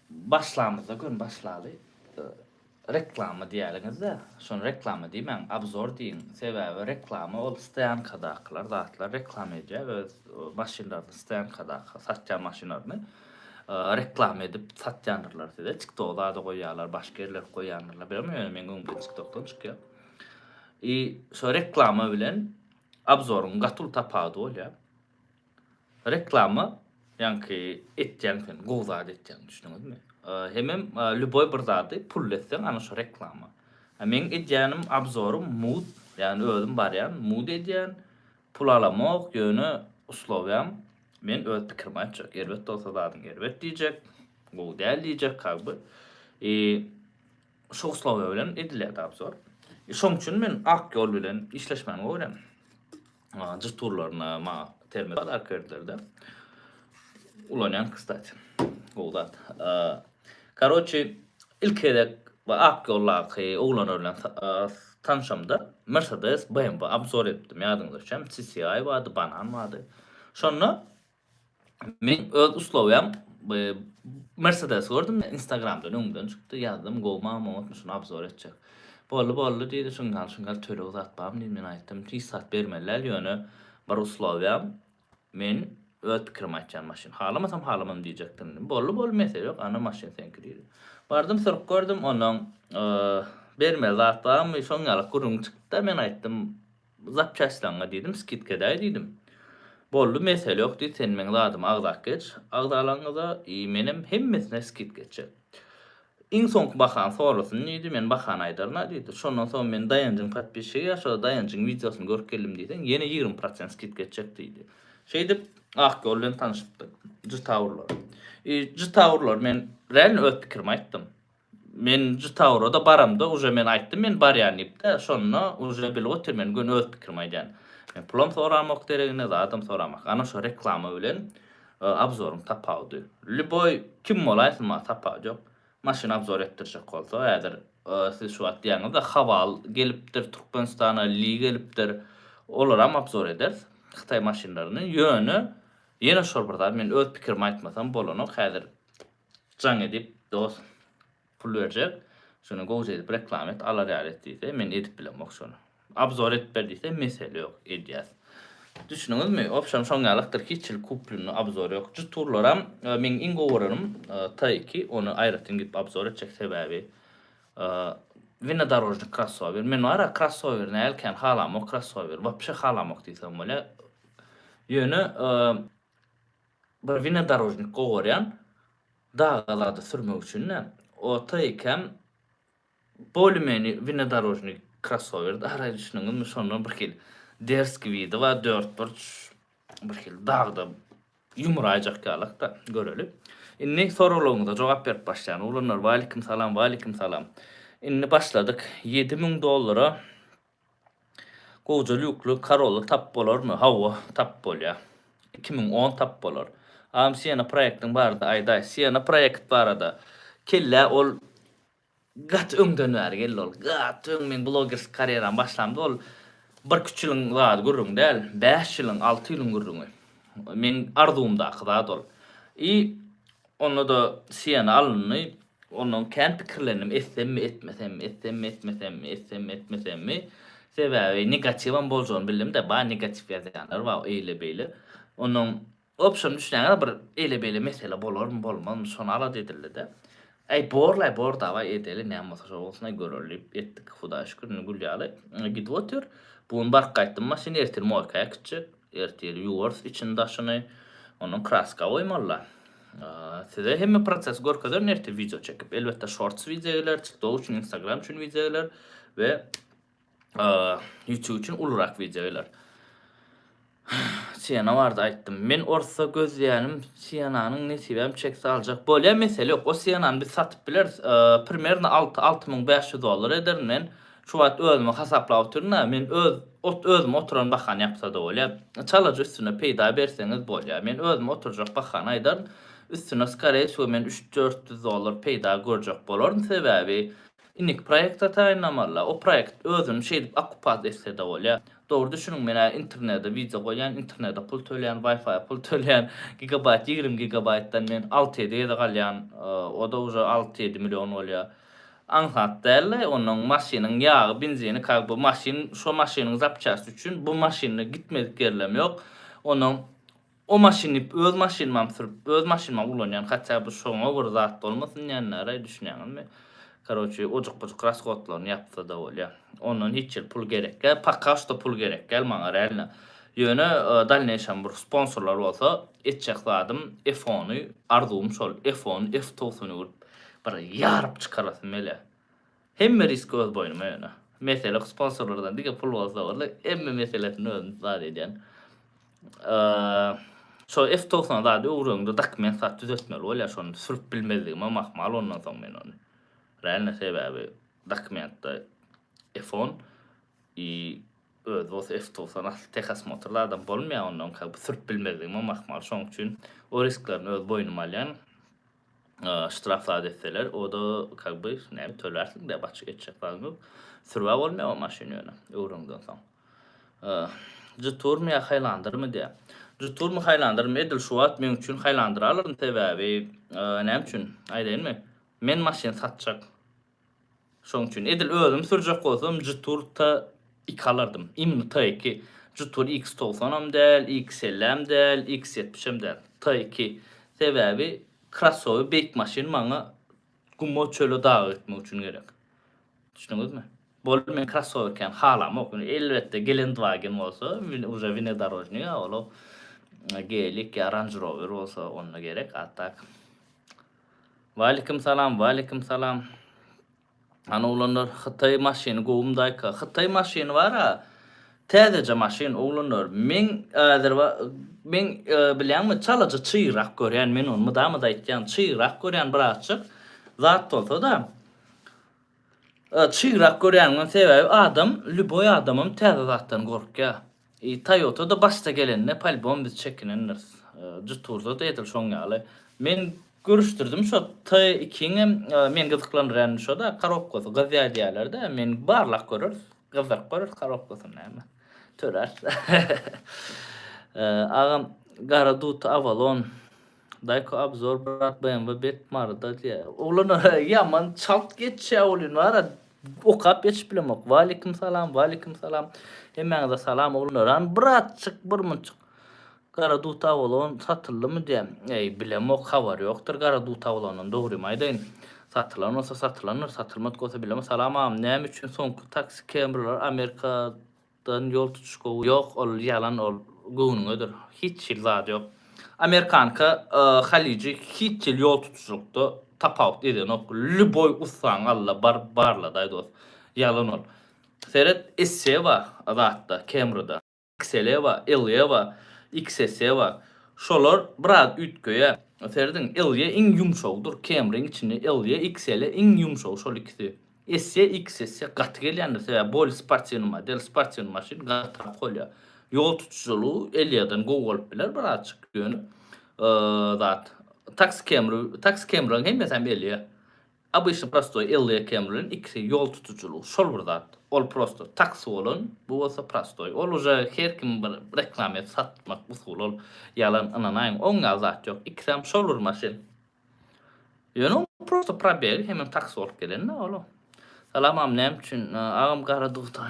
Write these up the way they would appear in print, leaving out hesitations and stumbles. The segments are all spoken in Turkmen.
Başlamyzda göni başlaly. Reklama diýäliňizde, şony reklama diýmäň, obzor diýiň. Sebäbi reklama ol stoýankadakylar zatlar reklama edýär öz maşynlaryny stoýankadaky satýan maşynlaryny reklama edip satýandyrlar size. TikTok zada goýýarlar, başga ýerlere goýýandyrlar. Bilemok ýöne meň öňümden TikTokdan çykýar. I şo reklama bilen obzoryň gaty uly tapawudy bolýar. Reklama ýaňky etýäň sen gowy zat etýäň düşdüňizmi? Hemem lýuboý bir zady pully etseň ana şo reklama. A meň edýänim obzorym mugt ýagny özüm barýan mugt edýän pul alamok ýöne uslowiýam men öz pikirimi aýtjak erbet bolsa zadyň erbet diýjek gowy däl diýjek kak by i şo uslowiýa bilen edilýär obzor. Şoň üçin men ak ýol bilen işleşmäni gowy görýän. Jyturlaryna maňa terme podarka berdiler-de. Ulanýan kstati. Gowy zat. Karoçi, ilki gezek bu ak ýoldaky oglanlar bilen tanşamda Mercedes BMW obzor edipdim ýadyňyza düşýärmi? CCI bardy, banan bardy. Şonda Men öz uslowiýam Mercedes gördüm Instagramdan öňümden çykdy ýazdym gowy maňa oňatmy şuny obzor etjek. Boldy boldy diýdi şuňňal şuňňal töleg zat barmy diýdim men aýtdym hiç zat bermeli däl ýöne bir uslowiýam men öz pikirimi aýtýan maşyn halamasam halamadym diýjekdim diýdim. Boldy boldy mesele ýok ana maşyn seňki diýdi. Bardym sürüp gördüm ondan bermeli zat barmy şoň ýaly gürrüň çykdy-da men aýtdym Zapçastlaňa diýdim, skidka edäý diýdim. Boldy, mesele ýok diýdi, sen meň zadymy agzap geç, agzalaňyza, i menem hemmesine skidka etjek. Iň soňky bahany sorasyn diýdi, men bahany aýdaryn-a diýdi. Şondan soň men Daýanjyň podpisçigi ýa şo Daýanjyň wideosyny görüp geldim diýseň, ýene 20 prosent skidka etjek diýdi. Şeýdip, Ak ýol bilen tanyşypdyk. Jytawurlar. I jytawurlar men realno öz pikirimi aýtdym. Men Jytawra-da baramda uje men aýtdym men barýan diýip-de, şonda uje bilip otyr men göni öz pikirimi aýdýan. Men pulam soramok deregine, zadam soramok. Ana şo reklama bilen obzoryň tapawudy. Lýuboý kim bolaýsyn maňa tapawudy ýok. Maşyn obzor etdirjek bolsa häzir siz şu wagt diýýäňiz-de Haval gelipdir Türkmenistana, Li gelipdir. Olaram obzor ederis hytaý maşynlaryny. Ýöne ýene şol bir zat men öz pikirimi aýtmasam bolanok häzir. Jaň edip dos pul berjek şony gowja edip reklama et alar ýaly et diýse men edip bilemok şony. Obzor edip ber diýse mesele ýok edýäs. Düşündiňizmi? Obşem şoň ýalykdyr hiç hili kuplinny obzor ýok. Jyturlaram meň iň gowy görenim T2 ony aýratyn gidip obzor etjek sebäbi Winodorožnik krossower men bara krossower näl kän halamok krossower wapşe halamok diýsem bolýar. Ýöne Bir winodorožnik gowarýan daga zada sürmek üçin-de. O TK-m bolymeni winodorožnik krossower dara düşündiňizmi şondan bir hili derski widi bar dörtburç bir hili dagda ýumraýjak ýalak-da göreli. Indi soraglaryňyza jogap berip başlaýan oglanlar walikim salam walikim salam. Indi başladyk 7000 dollara Gowja lýukly Corolla tap bolarmy? Hawa, tap bolýar. 2010 tap bolar. Agam Siena proýektiň barada aýdaý. Siena proýekt barada. Kellä ol gaty öňden bäri geldi ol. Gaty öň meň blogerski karýeram başlamda ol birküç ýylyň zady gürrüň däl. Bäş ýylyň, alty ýylyň gürrüňi. Meň arzuwymdaky zat ol. I onda-da Siena alyndy. Ondan kän pikirlendim, etsemmi, etmesemmi, etsemmi, etmesemmi, etsemmi, etmesemmi. Sebäbi negatiwam boljagyny bildim-de, bar negatiw ýazýanlar bar, eýle-beýle. Ondan obşem düşünýäňiz bir eýle-beýle mesele bolarmy, bolmazmy, şony alada edildi-de. Äý, bor-laý, bor, dawaý edeli, näme bolsa şo bolsun-aý, göreli diýip etdik. Hudaýa şükür, indi gül ýaly gidip otyr. Bu gün baryp gaýtdym maşyny, ertir moýka äkitjek. Ertir ýuwarys içini-daşyny. Ondan kraska goýmaly-la. Size hemme prosesi görkezerin ertir wideo çekip. Elbetde shorts wideo geler, TikTok üçin, Instagram üçin wideo geler we YouTube üçin ulurak wideo geler. Siena barada aýtdym. Men orsa gözleýänim Sienanyň nesibäm çekse aljak. Bolýa mesele ýok. O Sienany biz satyp bileris. Primerno 6 6500 dollar ederin men. Şu wagt özüme hasaplap otyryn-da, men öz ot özüm oturan bahany ýapsa-da bolýar. Çalaja üstüne peýda berseňiz bolýar. Men özüm oturjak bahany aýdaryn. Üstüne skoreý wsego men üç-dört ýüz dollar peýda görjek bolaryn. Sebäbi indiki proýekte taýynlamaly-da. O proýekt özüni şeýdip okupat etse-de bolýar. Dogry düşüniň men-ä internede wideo goýýan, internede pul töleýän, wi-fi pul töleýän, gigabaýt 20 gigabaýtdan men 6-7 gezek alýan, o-da uje 6-7 million bolýar. Aňsat däl-le, onnoň maşynyň ýagy, benzini kak bu maşyn şo maşynyň zapçasty üçin bu maşynda gitmedik ýerlem ýok. Onnoň o maşyny öz maşynymam sürüp, öz maşynymam ulanýan, hatda bu şoňa bir zat bolmasyn diýenlere düşünýäňizmi? Karoçi ojuk-bujuk rashodlaryny ýapsa-da bolýar. Ondan hiç hili pul gerek däl, poka şto pul gerek däl maňa realno. Ýöne dalneýşem bir sponsorlar bolsa etjek zadym F-ony, arzuwym şol F-ony, F-togsan öwrüp Bir ýaryp çykarasym gelýär. Hemme riski öz boýnuma ýöne. Mesele sponsorlardan diňe pul bolsa boldy. Hemme meselesini özüm zat edýän. Şo F90 zady öwreňde dokument zat düzetmeli bolýar. Şony sürüp bilmezligimem ahmal ondan soň men ony. Realno sebäbi dokumentde F10 i özi bolsa F90 asly tehosmotrly adam bolmaýar ondan sürüp bilmezligimem ahmal. Şoň üçin o risklerini öz boýnuma alýan. Ştraf zat etseler oda kak by näme tölärsiň de başga etjek zadyň ýok. Sürübä bolmaýar o maşyn ýöne öwreňden soň. Jturmy ýa Highlandermi diýýär. Jturmy Highlandermi edil şu wagt meň üçin Highlander alaryn sebäbi näme üçin aýdaýynmy? Men maşyn satjak. Şoň üçin edil özüm sürjek bolsam Jetour T 2 alardym. Imенно T 2. Jetour X 90-am däl, X 50-äm däl, X 70-em däl. T 2. Sebäbi krossower beýik maşyn maňa guma, çöle, daga gitmek üçin gerek. Düşündiňizmi? Boldy men krossower kän halamok. Elbetde Gelendwagen bolsa, uje wnedorožnik a ol Gelik ýa Range Rover bolsa onda gerek, a tak. Waleýkim salam waleýkim salam. Hany oglanlar hytaý maşyny gowumy daýka. Hytaý maşyny bara täzeje maşyn oglanlar. Men häzir men bilýäňmi çalaja çygrak görýän men ony mydama-da aýtýan çygrak görýän birazjyk zat bolsa-da çygrak görýänimiň sebäbi adam lýuboý adamam täze zatdan gorkýar. I Toyota-da başda gelende polibom biz çekinendiris. Jetour-da-da edil şoň ýaly. Men görüşdirdim şo T ikiňem meni gyzyklandyrýany şo-da korobkasy gyzýar diýýärler-de men barlap göreris. Gyzdyryp göreris korobkasyny näme. Töläris. Agam gara duty Avalon Daýko obzor brat BMW bet Maryda diýýär. Oglanlar ýaman çalt geçýär welin bara okap ýetişip bilemok. Waleýkim salam, waleýkim salam. Hemmäňize salam oglanlar. Hany birazjyk bir munçuk Gara dut Avalon satyldymy diýýär. Eý bilemok habar ýokdur Gara dut Avalondan dogrymy aýdaýyn. Satylan bolsa satylandyr, satylmadyk bolsa bilemok. Salam agam näme üçin soňky taksi Camrylar Amerika Dan ýol tutuş gowy. Ýok ol ýalan ol göwnüňedir. Hiç hili zady ýok. Amerikanka halyjy hiç hili ýol tutuşlykda tapawut edenok. Lýuboý ussaň alla baryp barladaý dos. Ýalan ol. Seret SC bar zatda Camryda. XL bar, LE bar, XS bar. Şolar biraz üýtgeýär. Serediň LE iň ýumşagydyr. Camryň içinde LE, XL iň ýumşagy şol ikisi. Esse XS gaty gelýändir sebäbi bolý sportiwnyý model sportiwnyý maşyn gatyrak bolýar. Ýol tutujylygy Elýadan gowy bolup biler birazjyk ýöne zat taksi Camry taksi Camrylaryň hemmesi hem Elýa. Obyçny prostoý Elýa Camry bilen ikisi ýol tutujylygy şol bir zat. Ol prosto taksi bolan bu bolsa prostoý. Ol uje her kim bir reklama edip satmak usuly ol ýalan ynanaýyň oň ýaly zat ýok. Ikisi hem şol bir maşyn. Ýöne ol prosto probegi hemem taksi bolup gelende ol. Salam agam näme üçin agam gara dugta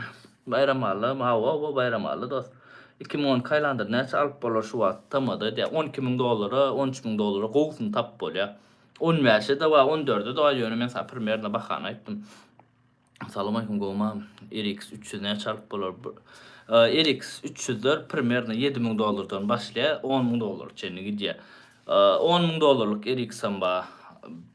Baýramally hawa hawa Baýramally dost 2012 Highlander näçe alyp bolar şu wagt TMda diýýär 12000 dollara 13000 dollara gowusyny tapyp bolýar 15-e-de bar 14-e-de bar ýöne men saňa primerno bahany aýtdym. Salowmaleýkim gowmy RX 300 näçe alyp bolar RX 300-ler primerno 7000 dollardan başlaýar 10000 dollara çenli gidýär 10000 dollarlyk RX-em bar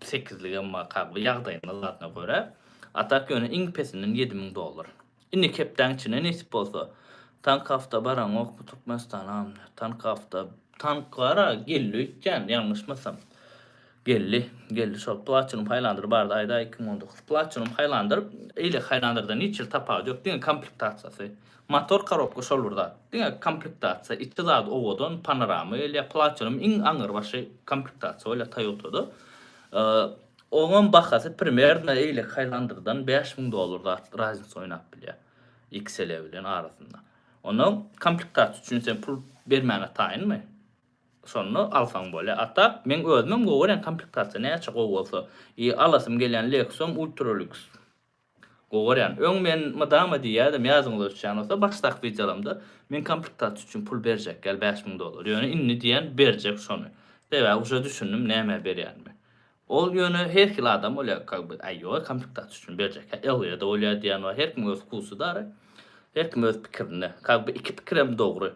sekizligem bar kak bu ýagdaýyna zadyna görä a tak ýöne iň pesinden 7000 dollar indiki hepdäň içinde nesip bolsa tank hafta baraňokmy Türkmenistana tank hafta tank bara geldi öýtýän ýalňyşmasam Geldi, geldi şol Platinum Highlander bardy aýda 2019. Platinum Highlander eýle Highlanderden hiç hili tapawudy ýok, diňe komplektasiýasy. Motor korobka şol bir zat. Diňe komplektasiýa, içi zady owadan, panorama gelýär. Platinum iň aňyrbaşy komplektasiýa bolýar Toyota-da. Oňam bahasy primerno eýleki Highlanderden 5000 dollar zat raznisa oýnap bilýär. XL bilen arasynda. Ondan komplektasiýa üçin sen pul bermäge taýynmy? Şonda alsaň bolýar. A tak meň özümem gowy görýän komplektasiýa näçe gowy bolsa. I alasym gelýän Lexusam ultra lýuks. Gowy görýän. Öň men mydama diýýärdim, ýadyňyza düşýän bolsa başdaky wideolarymda men komplektasiýa üçin pul berjek ýaly 5000 dollar. Ýöne indi diýýän berjek şony. Sebäbi uje düşündim nämä berýänimi. Ol ýöne her hili adam bolýar, kak by, aý ýok komplektasiýa üçin berjek, hä LE-de bolýar diýýän bar, her kimiň öz wkusy dara, her kim öz pikirinde, kak by iki pikirem dogry.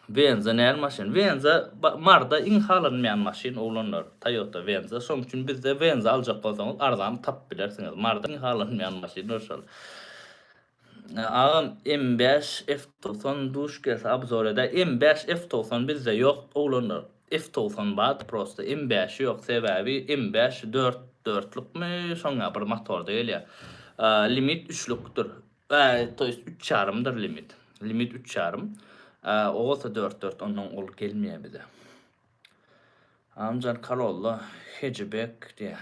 Venza näl maşyn? Venza Marda iň halanmaýan maşyn oglanlar, Toyota Venza, şoň üçin bizde Venza aljak bolsaňyz arzan tapyp bilersiňiz, Marda iň halanmaýan maşyn şol. Agam M bäş F 90 duş gelse obzor edäý. M bäş F 90 bizde ýok oglanlar. F 90 bar prosta M bäşi ýok sebäbi M bäş dört dörtlükmi şoňa bir motorda gelýär. Limit üçlükdir. To ýest üç ýarymdyr limit. Limit üç ýarym. O bolsa dört dört ondan ol gelmeýär bize. Agamjan Corolla hatchback diýýär.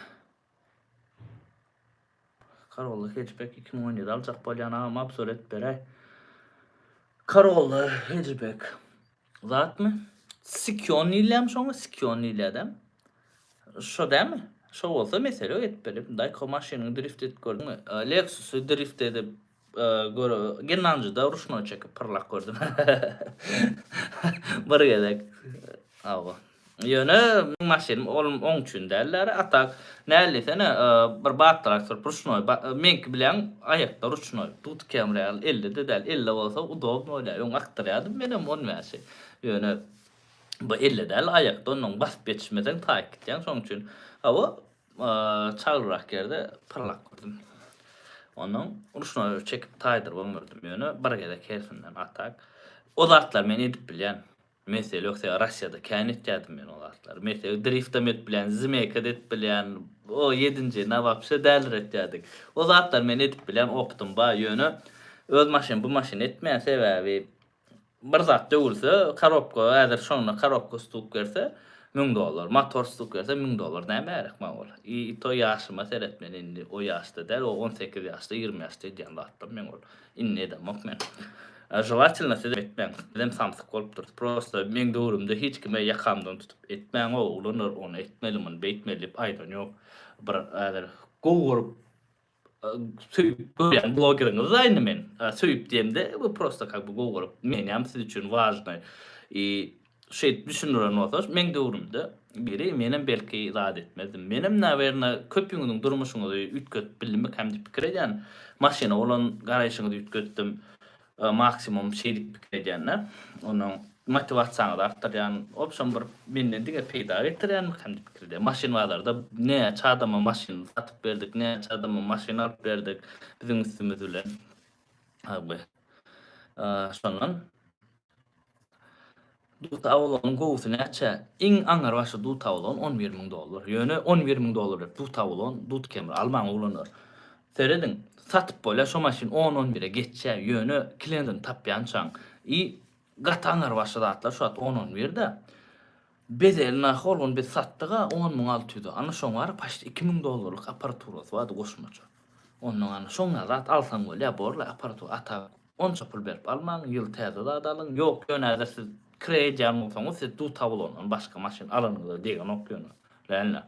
Corolla hatchback 2017 aljak bolýan agam obzor edip beräý. Corolla hatchback. Zatmy? Sikion diýilýärmi şoňa? Sikion diýilýär dämi? Şo dämi? Şo bolsa mesele ýok edip berip. Daýko maşynyňy drift edip gördüňmi? Lexusy drift edip göre Gennanjyda ruşnoý çekip pyrlak gördüm. Bir gezek. Hawa. Ýöne meň maşynym ol oň üçin däldir. A tak näl diýsene bir batlyrak sürüp ruşnoý meňki bilen aýakda ruşnoý. Dut Camry ýaly elde-de däl. Elde bolsa udobny bolýar. Öň akdyrýardym menem on bäşi. Ýöne bu elde däl aýakda onnoň basyp ýetişmeseň taýyp gitýäň şoň üçin. Hawa çaglyrak ýerde pyrlap gördüm. Onnoň ruşnoý çekip taýdyrybam gördüm. Ýöne bir gezek hersinden a tak. O zatlary men edip bilýän. Mesele ýok sebäbi Russiýada kän etýärdim men o zatlary. Mesele driftam edip bilýän, zmeýka-da edip bilýän, o ýedinji na wapşe däliretýärdik. O zatlary men edip bilýän optym bar, ýöne öz maşyn bu maşyn etmeýän sebäbi bir zat döwülse korobka häzir şonda korobka stuk berse 1000 dollar, motor stuk berse 1000 dollar näme gerek maňa ol. I to ýaşyma seret men indi o ýaşda däl o 18 ýaşda 20 ýaşda edýän zatlarym meň ol. Indi edemok men. Želatelno siz etmäň. Bizem samsyk bolupdyrys. Prosta meň döwrümde hiç kime ýakamdan tutup etmäň oglanlar ony etmeli muny beýtmeli diýip aýdan ýok. Bir häzir gowy görüp söýüp görýän blogeriňiz-da indi men. Söýüp diýemde bu prosta kak by gowy görüp menem siz üçin wažnyý. I Şeýdip düşündiren bolsa, meň döwrümde biri menem belki zat etmezdim. Menem nawerna köpüňiziň durmuşyňyzy üýtgedip bildimikäm diýip pikir edýän. Maşyna bolan garaýşyňyzy üýtgetdim. Maksimum şeýdip pikir edýän-de. Onnoň motiwasiýaňyzy artdyrýan. Wobşem bir menden diňe peýda getirýänmikäm diýip pikir edýän. Maşyn bazarda näçe adama maşyn satyp berdik, näçe adama maşyn alyp berdik biziň üstümiz bilen. Şondan Dut awlanyň gowusy näçe? Iň aňrybaşy dut awlan 11 müň dollar. Ýöne 11 müň dollar berip dut awlan, dut kemri almaň oglanlar. Serediň, satyp bolýar şo maşyn on-on bire geçýär, ýöne klendini tapýançaň. I gaty aňrybaşy zatlar şu wagt on-on birde. Bezeli nah ol gün biz satdyga on müň alty ýüze. Ana şoň bar paçti iki müň dollarlyk apparaturasy bardy goşmaça. Ondan ana şoňa zat alsaň bolýar borla apparatura ata Onça pul berip almaň, ýyl täze zat alyň. Ýok, ýöne häzir siz kireý edýän bolsaňyz, siz dut awlondan başga maşyn alanyňyza degenok ýöne. Realno.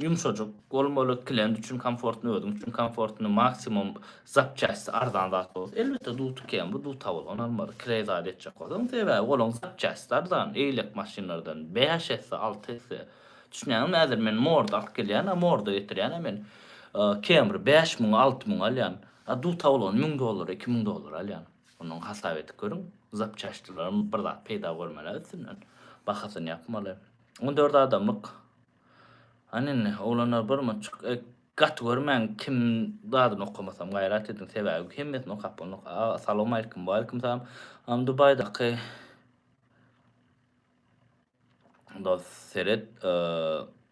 Ýumşajyk bolmaly, klient üçin komfortny, özüň üçin komfortny, maksimum zapçasty arzan zat bolsa, elbetde dut Camry, dut awlon almaly, kireý zat etjek bolsaň, sebäbi olaň zapçasty arzan, eýlek maşynlardan bäş esse, alty esse. Düşünýäňizmi, häzir men morda alyp gelýän, morda getirýän men Camry 5000, 6000 alýan. A duta bolany müň dollara, 2000 dollara alýan. Ondan hasap edip görüň. Zapçaştylaram bir zat peýda görmeli üstünden. Bahasyny ýapmaly. 14 adamlyk. Hany indi oglanlar bir munçuk e, gaty görmäň kim zadyny okamasam gaýrat ediň sebäbi hemmesini okap bolnok. Salowmalikim, walikim salam. Am Dubaýdaky Dost seret,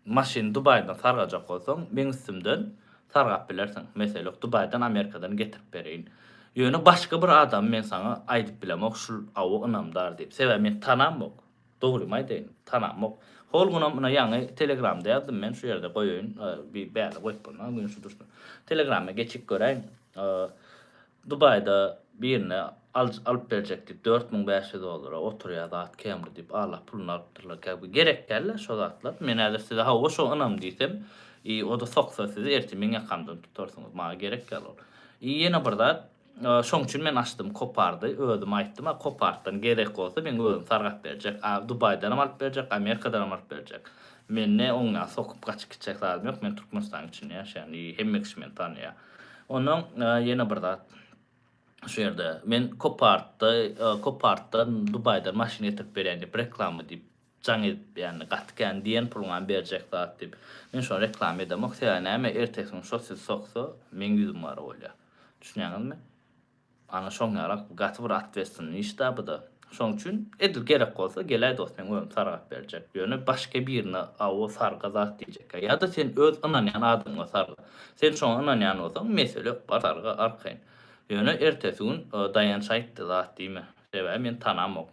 maşyny Dubaýdan sargajak bolsaň, meň üstümden sargap bilersiň. Mesele ýok, Dubaýdan, Amerikadan getirip bereýin. Ýöne başga bir adamy men saňa aýdyp bilemok, şul awy ynamdar diýip. Sebäbi men tanamok. Dogrymy aýdaýyn, tanamok. Hol günem ine ýaňy Telegramda ýazdym men, şu ýerde goýaýyn, bir bärde goýup bolmaz, gün şu dursun. Telegrama geçip göräýiň. Dubaýda birine alyp berjek diýip 4500 dollara oturýar zat Camry diýip Allah puluny alypdyrlar. Käbir gerek däl-de şo zatlar. Men häzir size hawa şo ynam diýsem, i o-da soksa sizi ertir meň ýakamdan tutarsyňyz. Maňa gerek däl ol. I ýene bir zat, şoň üçin men açdym Copardy, özüm aýtdym, a Copartdan gerek bolsa men özüm sargap berjek. A Dubaýdanam alyp berjek, Amerikadanam alyp berjek. Mende oňa sokup gaçyp gitjek zadym ýok, men Türkmenistanyň içinde ýaşaýan, i hemme kişi meni tanaýar. Onnoň ýene bir zat, şu ýerde men Copartda, Copartdan Dubaýdan maşyn getirip berýän diýip reklama diýip jaň edip ýagny gaty kän diýen puluňam berjek zat diýip. Men şony reklama edemok sebäbi näme ertesi gün şo sizi soksa meň ýüzüm gara bolýar. Düşünýäňizmi? Ana şoň ýalak gaty bir otwestwennyý iş-da bu-da. Şoň üçin edil gerek bolsa geläý dost meň özüm sargap berjek. Ýöne başga birine awo sarga zat diýjekkä. Ýa-da sen öz ynanýan adamyňa sarga. Sen şoňa ynanýan bolsaň mesele ýok bar sarga arkaýyn. Ýöne ertesi gün Daýanç aýtdy zat diýme. Sebäbi men tanamok.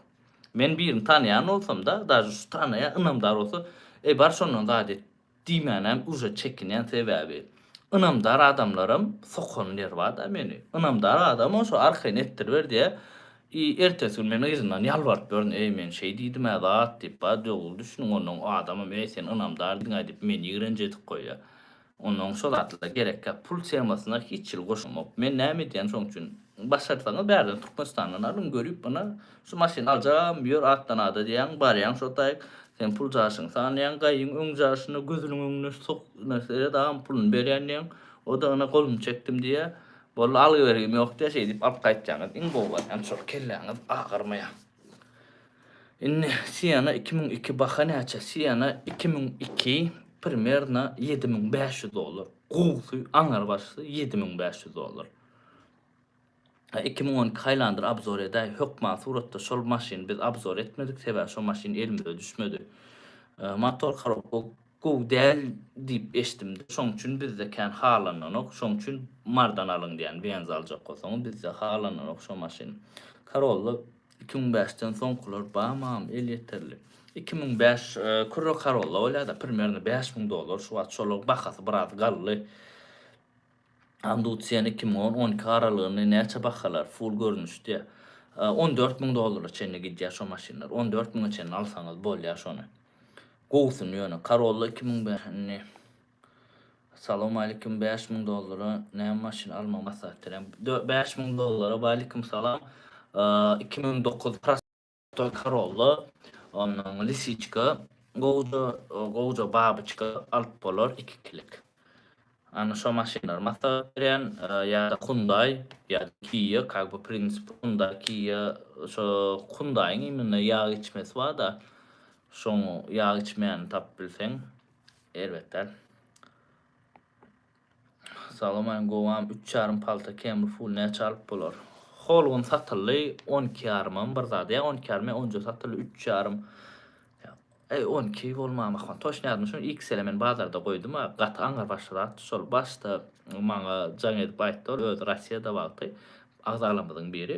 Men birini tanaýan bolsam-da, daže şu tanaýan ynamdar bolsa, eý bar şondan zat et diýmänem uje çekinýän sebäbi ynamdar adamlaram sokan ýeri bar-da meni. Ynamdar adamam şo arkaýyn etdiriber diýýär. I ertesi gün men yzyndan ýalbaryp ýörün, eý men şeý diýdim-ä zat diýip, bar dogry düşüniň onnoň o adamam eý sen ynamdar diýdiň-ä diýip meni ýigrenji edip goýýar. Onnoň şo zatlar gerekkä pul temasyna hiç hili goşulmok. Men näme edýän şoň üçin başarsaňyz bärden Türkmenistandan alyň görüp ynha şu maşyny aljagam ýör atdan ada diýýäň barýaň şo taýyk sen pul jaşyňy sanaýaň gaýyň öň jaşyna gözüniň öňüne sok ynha seret agam puluny berýän diýýäň o-da ynha goluny çekdim diýýä boldy algy bergim ýok diýýä şeýdip alyp gaýtýaňyz iň gowy wariant şol kelläňiz agyrmaýa. Indi Siena 2002 baha näçe? Siena 2002 primerno 7500 dollar. Gowusy, aňrybaşysy 7500 dollar. 2012 Highlander obzor edäý. Hökman suratda şol maşyny biz obzor etmedik, sebäbi şo maşyn elimize düşmedi. Motor korobka gowy däl diýip eşdimde, şoň üçin bizde kän halananok. Şoň üçin Mardan alyň diýen, Benz aljak bolsaňyz bizde halananok şo maşyn. Corolla 2005-den soňkular bamam elýeterli. 2005 Kürre Corolla bolýar-da, primerno 5000 dollar şu wagt şolaryň bahasy biraz galdy. Andutsiýany 2010, 12 aralygyny näçe bahalar full görnüşde 14 müň dollara çenli gidýär şo maşynlar. 14 müňe çenli alsaňyz bolýar şony. Gowusyny ýöne Corolla 2005 indi Salowmalikim 5000 dollara näme maşyn almagy maslahat berýäň? 5000 dollara walikim salam. 2009 prostoý Corolla, ondan lisiçka, gowja gowja babyçka alyp bolar iki kilik. Ana şo maşynlary maslahat berýän ýa-da Hyundai ýa-da Kia, как бы prinsip Hyundai, Kia şo Hyundai-iň imенно ýag içmesi bar-da, şoň ýag içmeýänini tapyp bilseň Erbet däl. Salamaýyn gowam üç ýarym palta Camry full näçe alyp bolar? Hol gün satyldy 12 ýarymam bir zat ýa 12 ýarym ýa onja satyldy üç ýarym. Eý 12 bolmam ahwan. Toşny ýadym şuny XL men bazarda goýdum a gaty aňyrbaş zat şol başda maňa jaň edip aýtdy ol özi Rossiýada wagty agzalarymyzyň biri.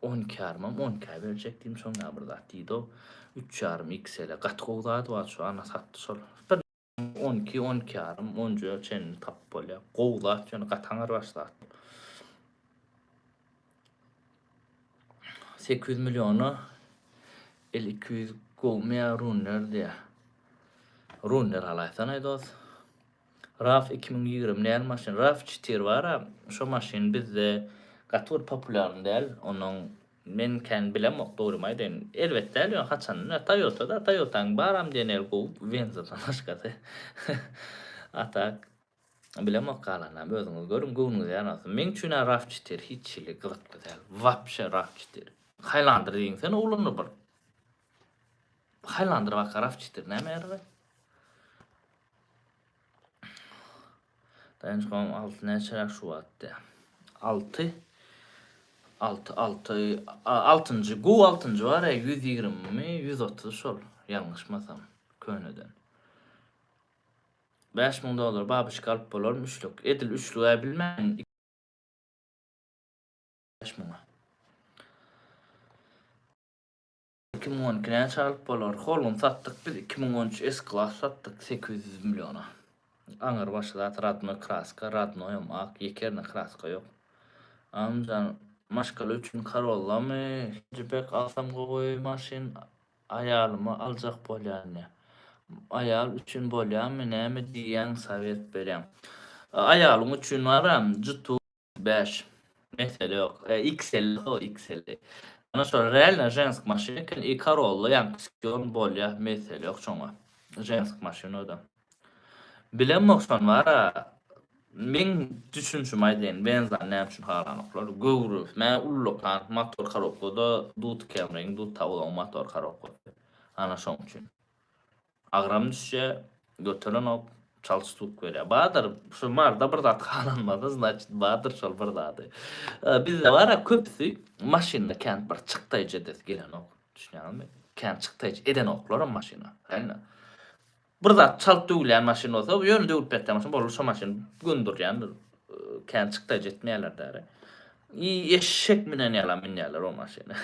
12 ýarymam 12-ä berjek diýdim şoň ýaly bir zat diýdi o. Üç ýarym XL gaty gowy zat bar şu ana satdy şol. Bir 12, 12 ýarym, 10-ja çenli tapyp bolýar. Gowy zat ýöne gaty aňyrbaş zat. 800 milliona L200 gowumy ýa Runner diýýär. Runner alaýsana dos. Raf 2020 näl maşyn? Raf çitir bar-a, şo maşyn bizde gaty bir populýarny däl. Onuň men kän bilemok dogrymy aýdaýyn. Erbet däl ýöne haçanda Toyota-da, Toyota-nyň baram diýen ýeri gowy, Venza-dan başgasy. A tak bilemok galanam özüňiz görüň, göwnüňize ýarasyn. Meň üçin-ä Raf çitir hiç hili gyzykly däl. Wapşe Raf çitir. Highlander diýiňsene oglanlar bir. Highlander baka Raf çitir näme ýaraýar? Daýanç gowam alty näçeräk şu wagt diýä. Alty alty alty altynjy gowy altynjy bar ýa 120 mi 130 şol ýalňyşmasam köneden. 5000 dollar babyşka alyp bolarmy üçlük? Edil üçlügä bilmän 5000-a. 2012 näçe alyp bolar? Hol gün satdyk biz 2013 S-Class satdyk 800 milliona. Aňyr başy zat radnoý kraska, radnoýam ak, ýeke ýerinde kraska ýok. Agamjan maşgala üçin Corollamy Hatchback alsam gowy maşyn aýalyma aljak bolýan ýa. Aýal üçin bolýamy näme diýýäň sowet berýäň. Aýalyň üçin baram G2 5 mesele ýok. XL o XL. Ana şol realno žensk maşyn eken i Corolla ýaňky Sion bolýa mesele ýok şoňa. Žensk maşyn o-da. Bilemok şony bara meň düşünşimi aýdaýyn benzany näme üçin halanoklar göwresi mä ullakan motor korobkada dut Camryň dut Taulaň motor korobkasy ana şoň üçin agram düşýä göterenok çalt stuk berýä bardyr şu marda bir zat halanmasa znaçit bardyr şol bir zady bizde bara köpüsi maşynda kän bir çykdaýjy edesi gelenok düşünýäňizmi kän çykdaýjy edenoklaram maşyna realno Bir zat çalt döwülýän maşyn bolsa, ýöne döwülip ýatýan maşyn boldy, şo maşyn göndürýändir. Kän çykdaýjy etmeýärler däri. I eşek münen ýalam münýärler o maşyna.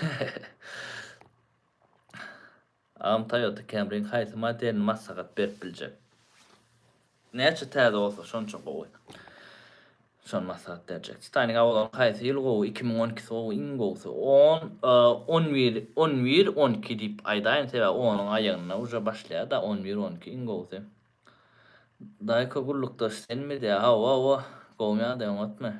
Agam Toyota Camry-iň haýsy modelini maslahat berip biljek? Näçe täze bolsa şonça gowy. Şony maslahat berjek. Titanic Avalon haýsy ýyl gowy? 2012-si gowy, iň gowusy. On, 11, 11, 12 diýip aýdaýyn, sebäbi onuň aýagynda uje başlaýar-da, 11, 12 iň gowusy. Daýko gullukdaş senmi diýýär. Hawa, hawa. Gowumy ýagdaýyň oňatmy?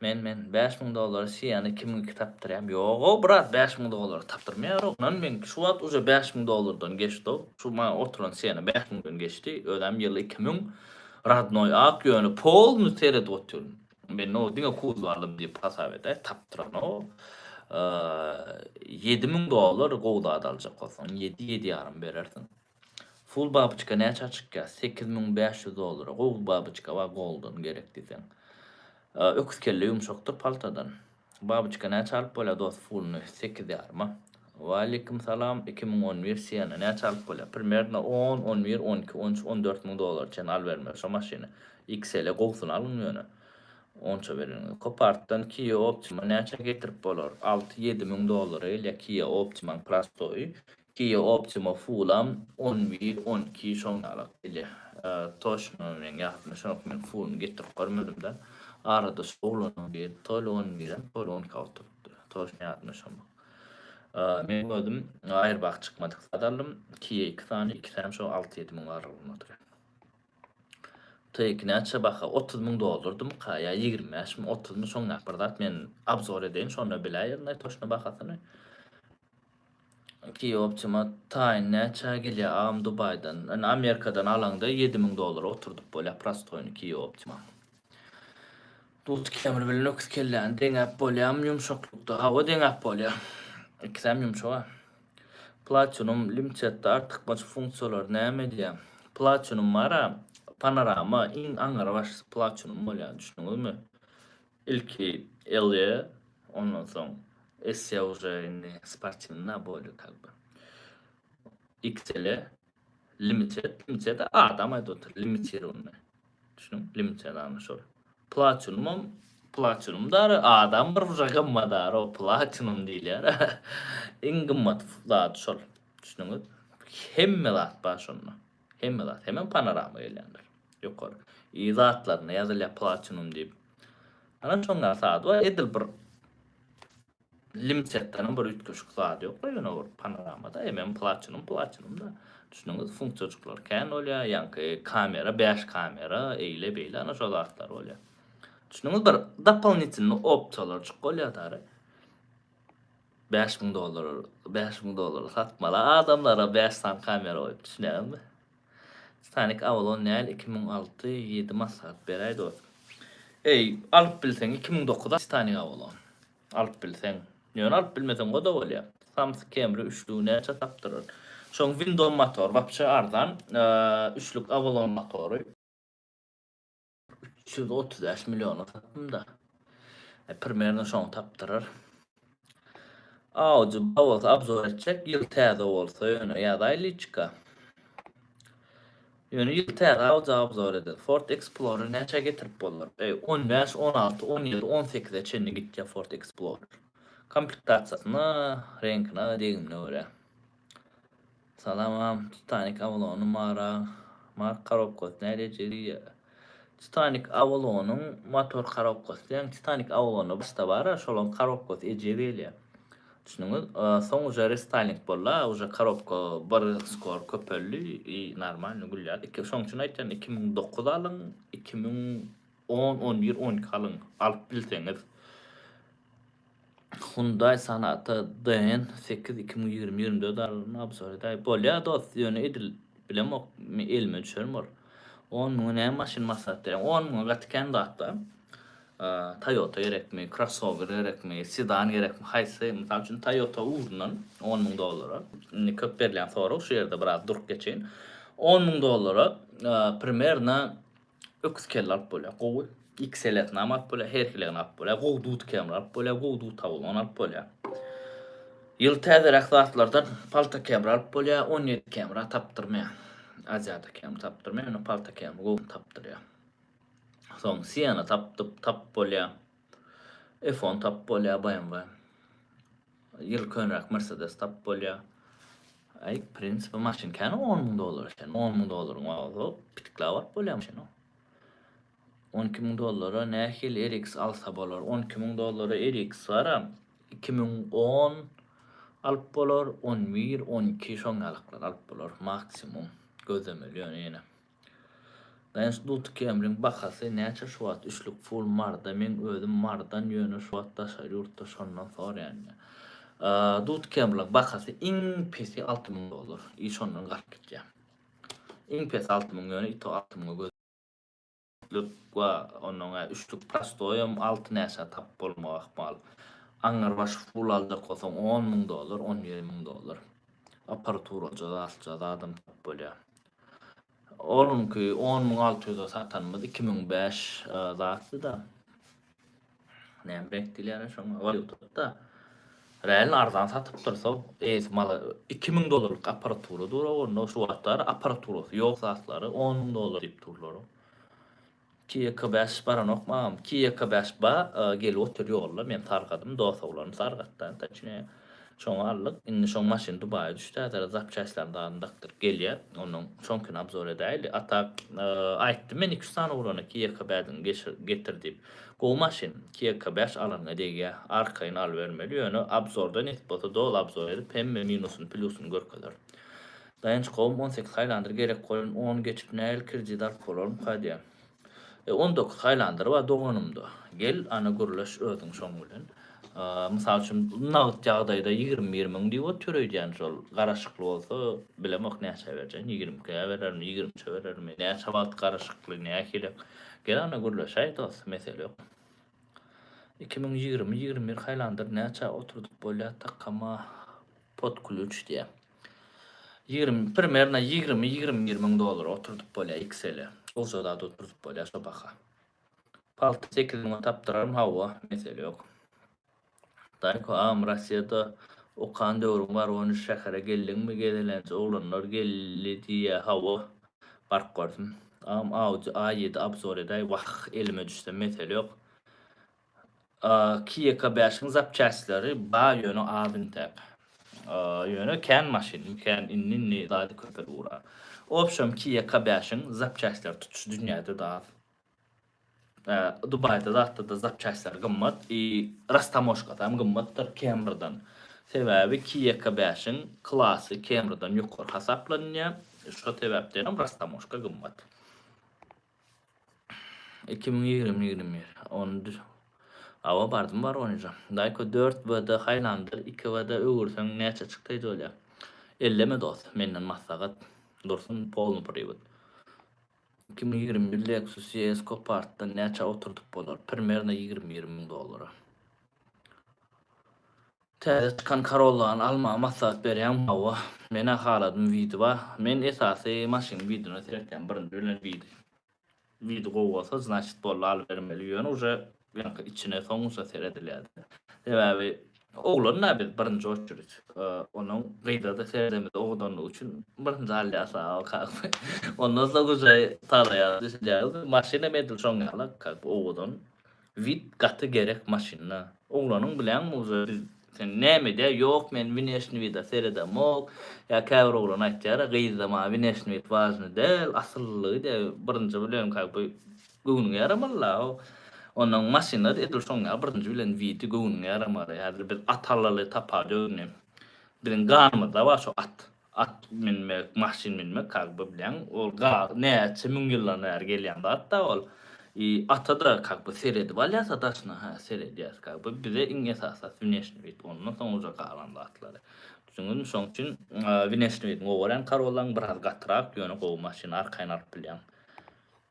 Men men 5000 dollara Siany 2002 tapdyrýam. Ýog-ow brat 5000 dollara tapdyrmaýar-ow. Ynam meňki şu wagt uje 5000 dollardan geçdi-ow. Şu maňa oturan Siana 5000-den geçdi. Özem ýyly 2000. Radnoý ak ýöne polny seredip otyryn. Men o diňe kuzow aldym diýip hasap edäý tapdyranok. 7000 dollar gowy zat aljak bolsaň ýedi ýedi ýarym berersiň. Full babyçka näçä çykýar? 8500 dollara gowy babyçka bar golden gerek diýseň. Öküz kelle ýumşakdyr paltadan. Babyçka näçä alyp bolýar dos fullny sekiz ýaryma. Waleýkim salam 2011 Sienna näçä alyp bolýar? Primerno on, on bir, on iki, on üç, on dört müň dollara çenli alybermeli şo maşyny. XL gowusyny alyň ýöne. Onça bereniňiz. Kopartdan Kia Optima näçä getirip bolar? Alty, ýedi müň dollara gelýär Kia Optimaň prostoýy. Kia Optima full-am on bir, on iki şoň ýalak gelýär. Toçno meň ýadyma düşenok men full-yny getirip görmedim-de. Arada şu oglanyň biri toli on birem, toli on iki oturypdy. Toçno ýadyma düşenok. Meň özüm aýrbag çykmadyk zat aldym. Kia iki sany, ikisem şo alty-ýedi müň aralygynda oturýar. T2 näçe baha? 30 müň dollardymyka ýa 25 mi, 30 my şoňňak bir zat men obzor edeýin şonda biläýerin-aý toçno bahasyny. Kia Optima taýyn näçä gelýär agam Dubaýdan? Indi Amerikadan alaňda 7000 dollara oturdyp bolýar prostoýny Kia Optima. Dut kemir bilen öküz kelläni deňäp bolýarmy ýumşaklykda? Hawa deňäp bolýar. Ikisem ýumşak-a. Platinum Limited-de artykmaç funksiýalar näme edýär? Platinum bar-a, panorama iň aňry başysy Platinum bolýar, düşündiňizmi? Ilki LE, ondan soň SE uje indi sportiwnyý bolýar kak by. XL, Limited, Limited adam aýdyp otyr, limitirownyý. Düşüniň, limited ana şol. Platinumam, platinum dary adam bir uje gymmat dary, o platinum diýilýär. Iň gymmat zady şol. Düşüniňiz? Hemme zat bar şonda. Hemme zat. Hemem panorama gelýändir. Ýokary. I zatlarynda ýazylýar platinum diýip. Ana şoň zady bar. Edil bir Limiteddenem bir üýtgeşik zady ýok-la ýöne bir panoramada hemem platinum platinum-da. Düşündiňiz funksiýajyklar kän bolýar, ýaňky kamera 5 kamera eýle beýle ana şo zatlar bolýar. Düşündiňiz bir dopollnitelnyý opsiýalarjyk bolýar dary. 5000 dollar 5000 dollara satmaly adamlara 5 sany kamera goýup düşünýäňizmi? Titanic Avalon näl 2006 7 maslahat beräý dos. Eý alyp bilseň 2009 Titanic Avalon. Alyp bilseň. Ýöne alyp bilmeseň o-da bolýar. Samsung Camry üçlügi näçe tapdyrar? Şoň Windom motor wapşe arzan. Üçlük Avalon motory. 335 milliona satdym-da. E, primerno şoň tapdyrar. Audi bolsa obzor etjek, ýyl täze bolsa ýöne ýazaý liçka. Ýöne ýyl täze Audi obzor eder. Ford Explorer näçä getirip bolar? E, 15, 16, 17, 18-e çenli gitýär Ford Explorer. Komplektasiýasyna, reňkine, degimine görä. Salam agam Titanic Avalony mara mark korobkasy näderejede. Titanic Avalonyň motor korobkasy diýen Titanic Avalonda başda bar-a, şolaň korobkasy ejiz gelýär. Düşündiňiz? Soň uje restayling boldy, uje korobka bir skor köpeldi i normalny gülýär. Iki, şoň üçin aýtýan 2009 alyň, 2010, 11, 12 alyň, alyp bilseňiz. Hyundai Sonata DN 8 2020 24 alyň obzor edäý. Bolýar dost, ýöne edil bilemok, elime düşermi ol. 10 müňe näme maşyn maslahat berýäň? 10 müňe gaty kän zat-da. Toyota gerekmi, crossover gerekmi, sedan gerekmi, haýsy? Mysal üçin Toyota ugrundan 10 müň dollara. Indi köp berilýän sorag şu ýerde biraz durup geçeýin. 10 müň dollara primerno öküz kelle alyp bolýar. Gowy XLS-ni hem alyp bolýar, her hiligini alyp bolýar. Gowy dut Camry alyp bolýar, gowy dut Avalon alyp bolýar. Ýyl täzeräk zatlardan Palta Camry alyp bolýar, 17 Camry tapdyrmaýar. Aziýada Camry tapdyrmaýar, ýöne Palta Camry gowy tapdyrýar. Soň Sienna tapdyp, tap bolýar. F-on tap bolýar, BMW. Ýyl köneräk Mercedes tap bolýar. Aý, prinsipi maşyn kän 10 müň dollar eken. 10 müň dollaryň bolsa pitikläp alyp bolýar maşyny. 12 müň dollara nähili RX alsa bolar? 12 müň dollara RX bar-a. 2010 alyp bolar, 11, 12 şoň ýalyklar alyp bolar maksimum. Gözlemeli ýöne ýene. Daýanç Dut Camryň bahasy näçe şu wagt üçlük full Maryda meň özüm Marydan ýöne şu wagt daşary ýurtda şondan soraýan diýýär. Dut Camryň bahasy iň pesi 6000 dollar i şondan galyp gitýär. Iň pesi 6000 ýöne ito 6000-a göz Üçlük we ondan ä üçlük prostoýam alty näçä tap bolmagy ahmal. Aňyrbaş full aljak bolsaň on müň dollar, on ýedi müň dollar. Apparaturaja zatja zadam tap bolýar. Onuňky on müň alty ýüze satanymyz 2005 zatdy-da. Näme renk diýilýär şoňa? Walýutada. Realno arzan satypdyr soň. Eýesi mala 2000 dollarlyk apparatura dur onda şu wagtlar apparaturasy ýok zatlary 10 müň dollar diýip durlar. Kia K5 baranok magam. Kia K5 ba gelip otyr ýolda men sargadym dos oglanym sargatdy toçnýe. Şoňa aldyk. Indi şoň maşyny Dubaýa düşdi häzir zapçastlaryny zadyny dakdyryp gelýär. Onuň şoňkini obzor edäýeli. A tak aýtdym men iki üç sany oglana Kia K5-iňi getir diýip. Gowy maşyn. Kia K5 alanyňa degýär. Arkaýyn alybermeli. Ýöne obzorda nesip bolsa doly obzor edip hemme minusyny plýusyny görkezer. Daýanç gowmy 18 Highlander gerek goýun on geçip nähili kredit alyp bolarmyka diýýär. E 19 Highlander bar doganymda. Gel ana gürleş özüň şoň bilen. Mysal üçin nagt ýagdaýda 21 müň diýip otyr öýdýän şol garaşykly bolsa bilemok näçä berjegini 22-ä berermi 23-e berermi näçe wagt garaşykly nähili gel ana gürleşäý dost mesele ýok. 2020 21 Highlander näçä oturdyp bolýar takama pod klýuç diýýär. 20 primerno 20 21 müň dollara oturdyp bolýar XL-e. Olja zat oturdyp bolýar şo baha. Palta 8 müňe tapdyrarym hawa, mesele ýok. Daýko agam Rossiýada okan döwrüň bar ony şähere geldiňmi gezelenje oglanlar geldi diýýä hawa baryp gördüm. Agam Audi A7 obzor edäý wah elime düşse mesele ýok. Kia K5-iň zapçastleri bar ýöne az intäk. Ýöne kän maşyn, kän indi indi zady köpelip ugrar. Obşem Kia K5-iň zapçastleri tutuş dünýäde-de az. Dubaýda zatda-da zapçastler gymmat i rastamoşkasy hem gymmatdyr Camry-dan. Sebäbi Kia K5-iň klasy Camry-dan ýokary hasaplanýar. Şo sebäpdenem rastamoşka gymmat. 2020 21 Ony düş. Awa bardym bar oýunja. Daýko 4 WD Highlander 2 WD öwürseň näçe çykdaýjy bolýar? Elleme dost, menden maslahat. Dursun polny priwod. 2021 Lexus ES Copartdan näçä oturdyp bolar? Primerno 21 müň dollara. Täze çykan Corollany almagy maslahat berýäňmi? Hawa. Menä haladym widi bar. Men esasy maşynyň widine seretýän birinji bilen widi. Widi gowy bolsa znaçit boldy alybermeli ýöne uje ýaňky içine soň uje seredilýär. Sebäbi oglan-da biz birinji oçerit. Onuň gyza-da seredemizde owadanlygy üçin birinji alýas a Ondan soň uje talaýas düşünýäňizmi? Maşynam edil şoň ýaly kak owadan. Wid gaty gerek maşynda. Oglanyň bileňmi uje biz sen näme edýä ýok men wneşni wida seredemok ýa käbir oglan aýtýara gyzda maňa wneşni wid wažny däl asyllylygy diýä birinji bilen kak by. Göwnüňe ýaramaly-la o. Onnoň maşynda-da edil şoň ýaly birinji bilen widi göwnüňe ýaramaly. Häzir biz at alaly tapady özüni. Biziň ganymyzda bar şo at. At münmek, maşyn münmek kak by bilýäň, ol ga näçe müň ýyldan bäri gelýän zat-da ol. I ata-da kak by seredip alýas-a daşyna, hä, seredýäs kak by. Bize iň esasy zat wneşni wid, ondan soň uje galan zatlary. Düşündiňizmi? Şoň üçin wneşni widiň gowy görýän Corolla-ň biraz gatyrak, ýöne gowy maşyn, arkaýyn alyp bilýäň.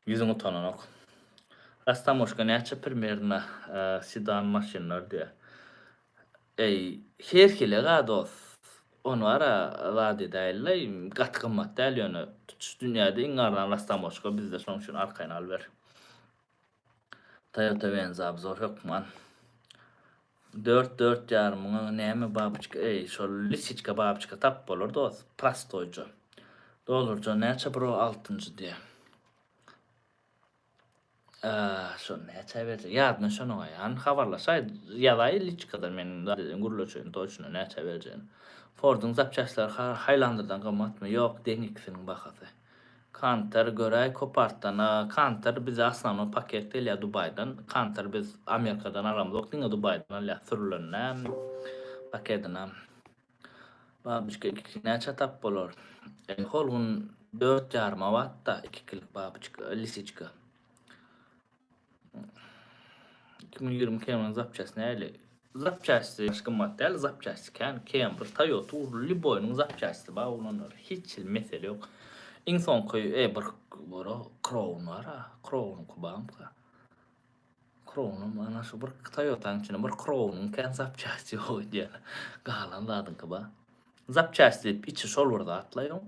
Ýüzüň utananok. Rastamoşka näçe primerno sedan maşynlar diýýär. Eý, her hili-ga dos. Ony bar-a zat edäýeli-le, gaty gymmat däl ýöne tutuş dünýäde iň arzan rastamoşka bizde şoň üçin arkaýyn alyber. Toyota Venza obzor hökman. Dört, dört ýarymyňa näme babyçka, eý, şol lisiçka babyçka tap bolar dos, prostoýja. Dollarjan näçe bro altynjy diýýä. Şony näçä berjek? Ýadyna düşenok aý. Hany habarlaşaý, ýazaý liçkadan men gürleşeýin toçno näçä berjegini. Forduň zapçastleri Highlanderden gymmatmy? Ýok, deň ikisiniň bahasy. Kanter göräý Kopartdan. Kanter bize osnownoý paket gelýär Dubaýdan. Kanter biz Amerikadan alamzok, diňe Dubaýdan alýas sürüleninem, pakedinem. Babyçka ikiki näçe tap bolar? E, hol gün dört ýaryma batda ikikilik babyçka, lisiçka. 2020 Camry zapçasty näli? Zapçasty hiç gymmat däl, zapçasty kän. Camry, Toyota ugurly lýuboýnyň zapçasty bar oglanlar. Hiç hili mesele ýok. Iň soňky e bir bora Crown bar-a. Crown-yňky barmyka? Crown-am ana şu bir Toyota-nyň içinde bir Crown-yň kän zapçasty ýok öýdýän. Galan zadyňky bar. Zapçasty diýip içi şol bir zatla ýoň.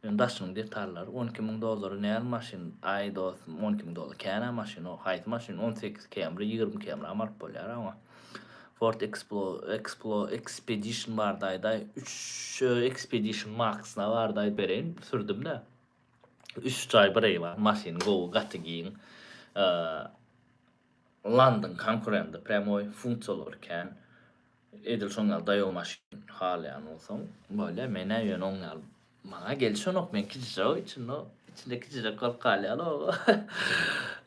Ýöne daşynyň detallary 12 müň dollara näl maşyn? Aý dostum 12 müň dollar kän-ä maşyn o. Haýsy maşyn? 18 Camry, 20 Camry-am alyp bolýar oňa. Ford Explo, Explo, Expedition bardy aýdaý. 3 Expedition Max-na bardy aýdyp bereýin. Sürdüm-de. Üç jaý bir eýwan maşyn gowy gaty giň London konkurendi prýamoý funksiýalary kän edil şoň ýaly daýaw maşyn halaýan bolsaň bolýa menä ýöne oň ýaly maňa gelişenok men kiçijek içinde içinde kiçijek bolup galýan oba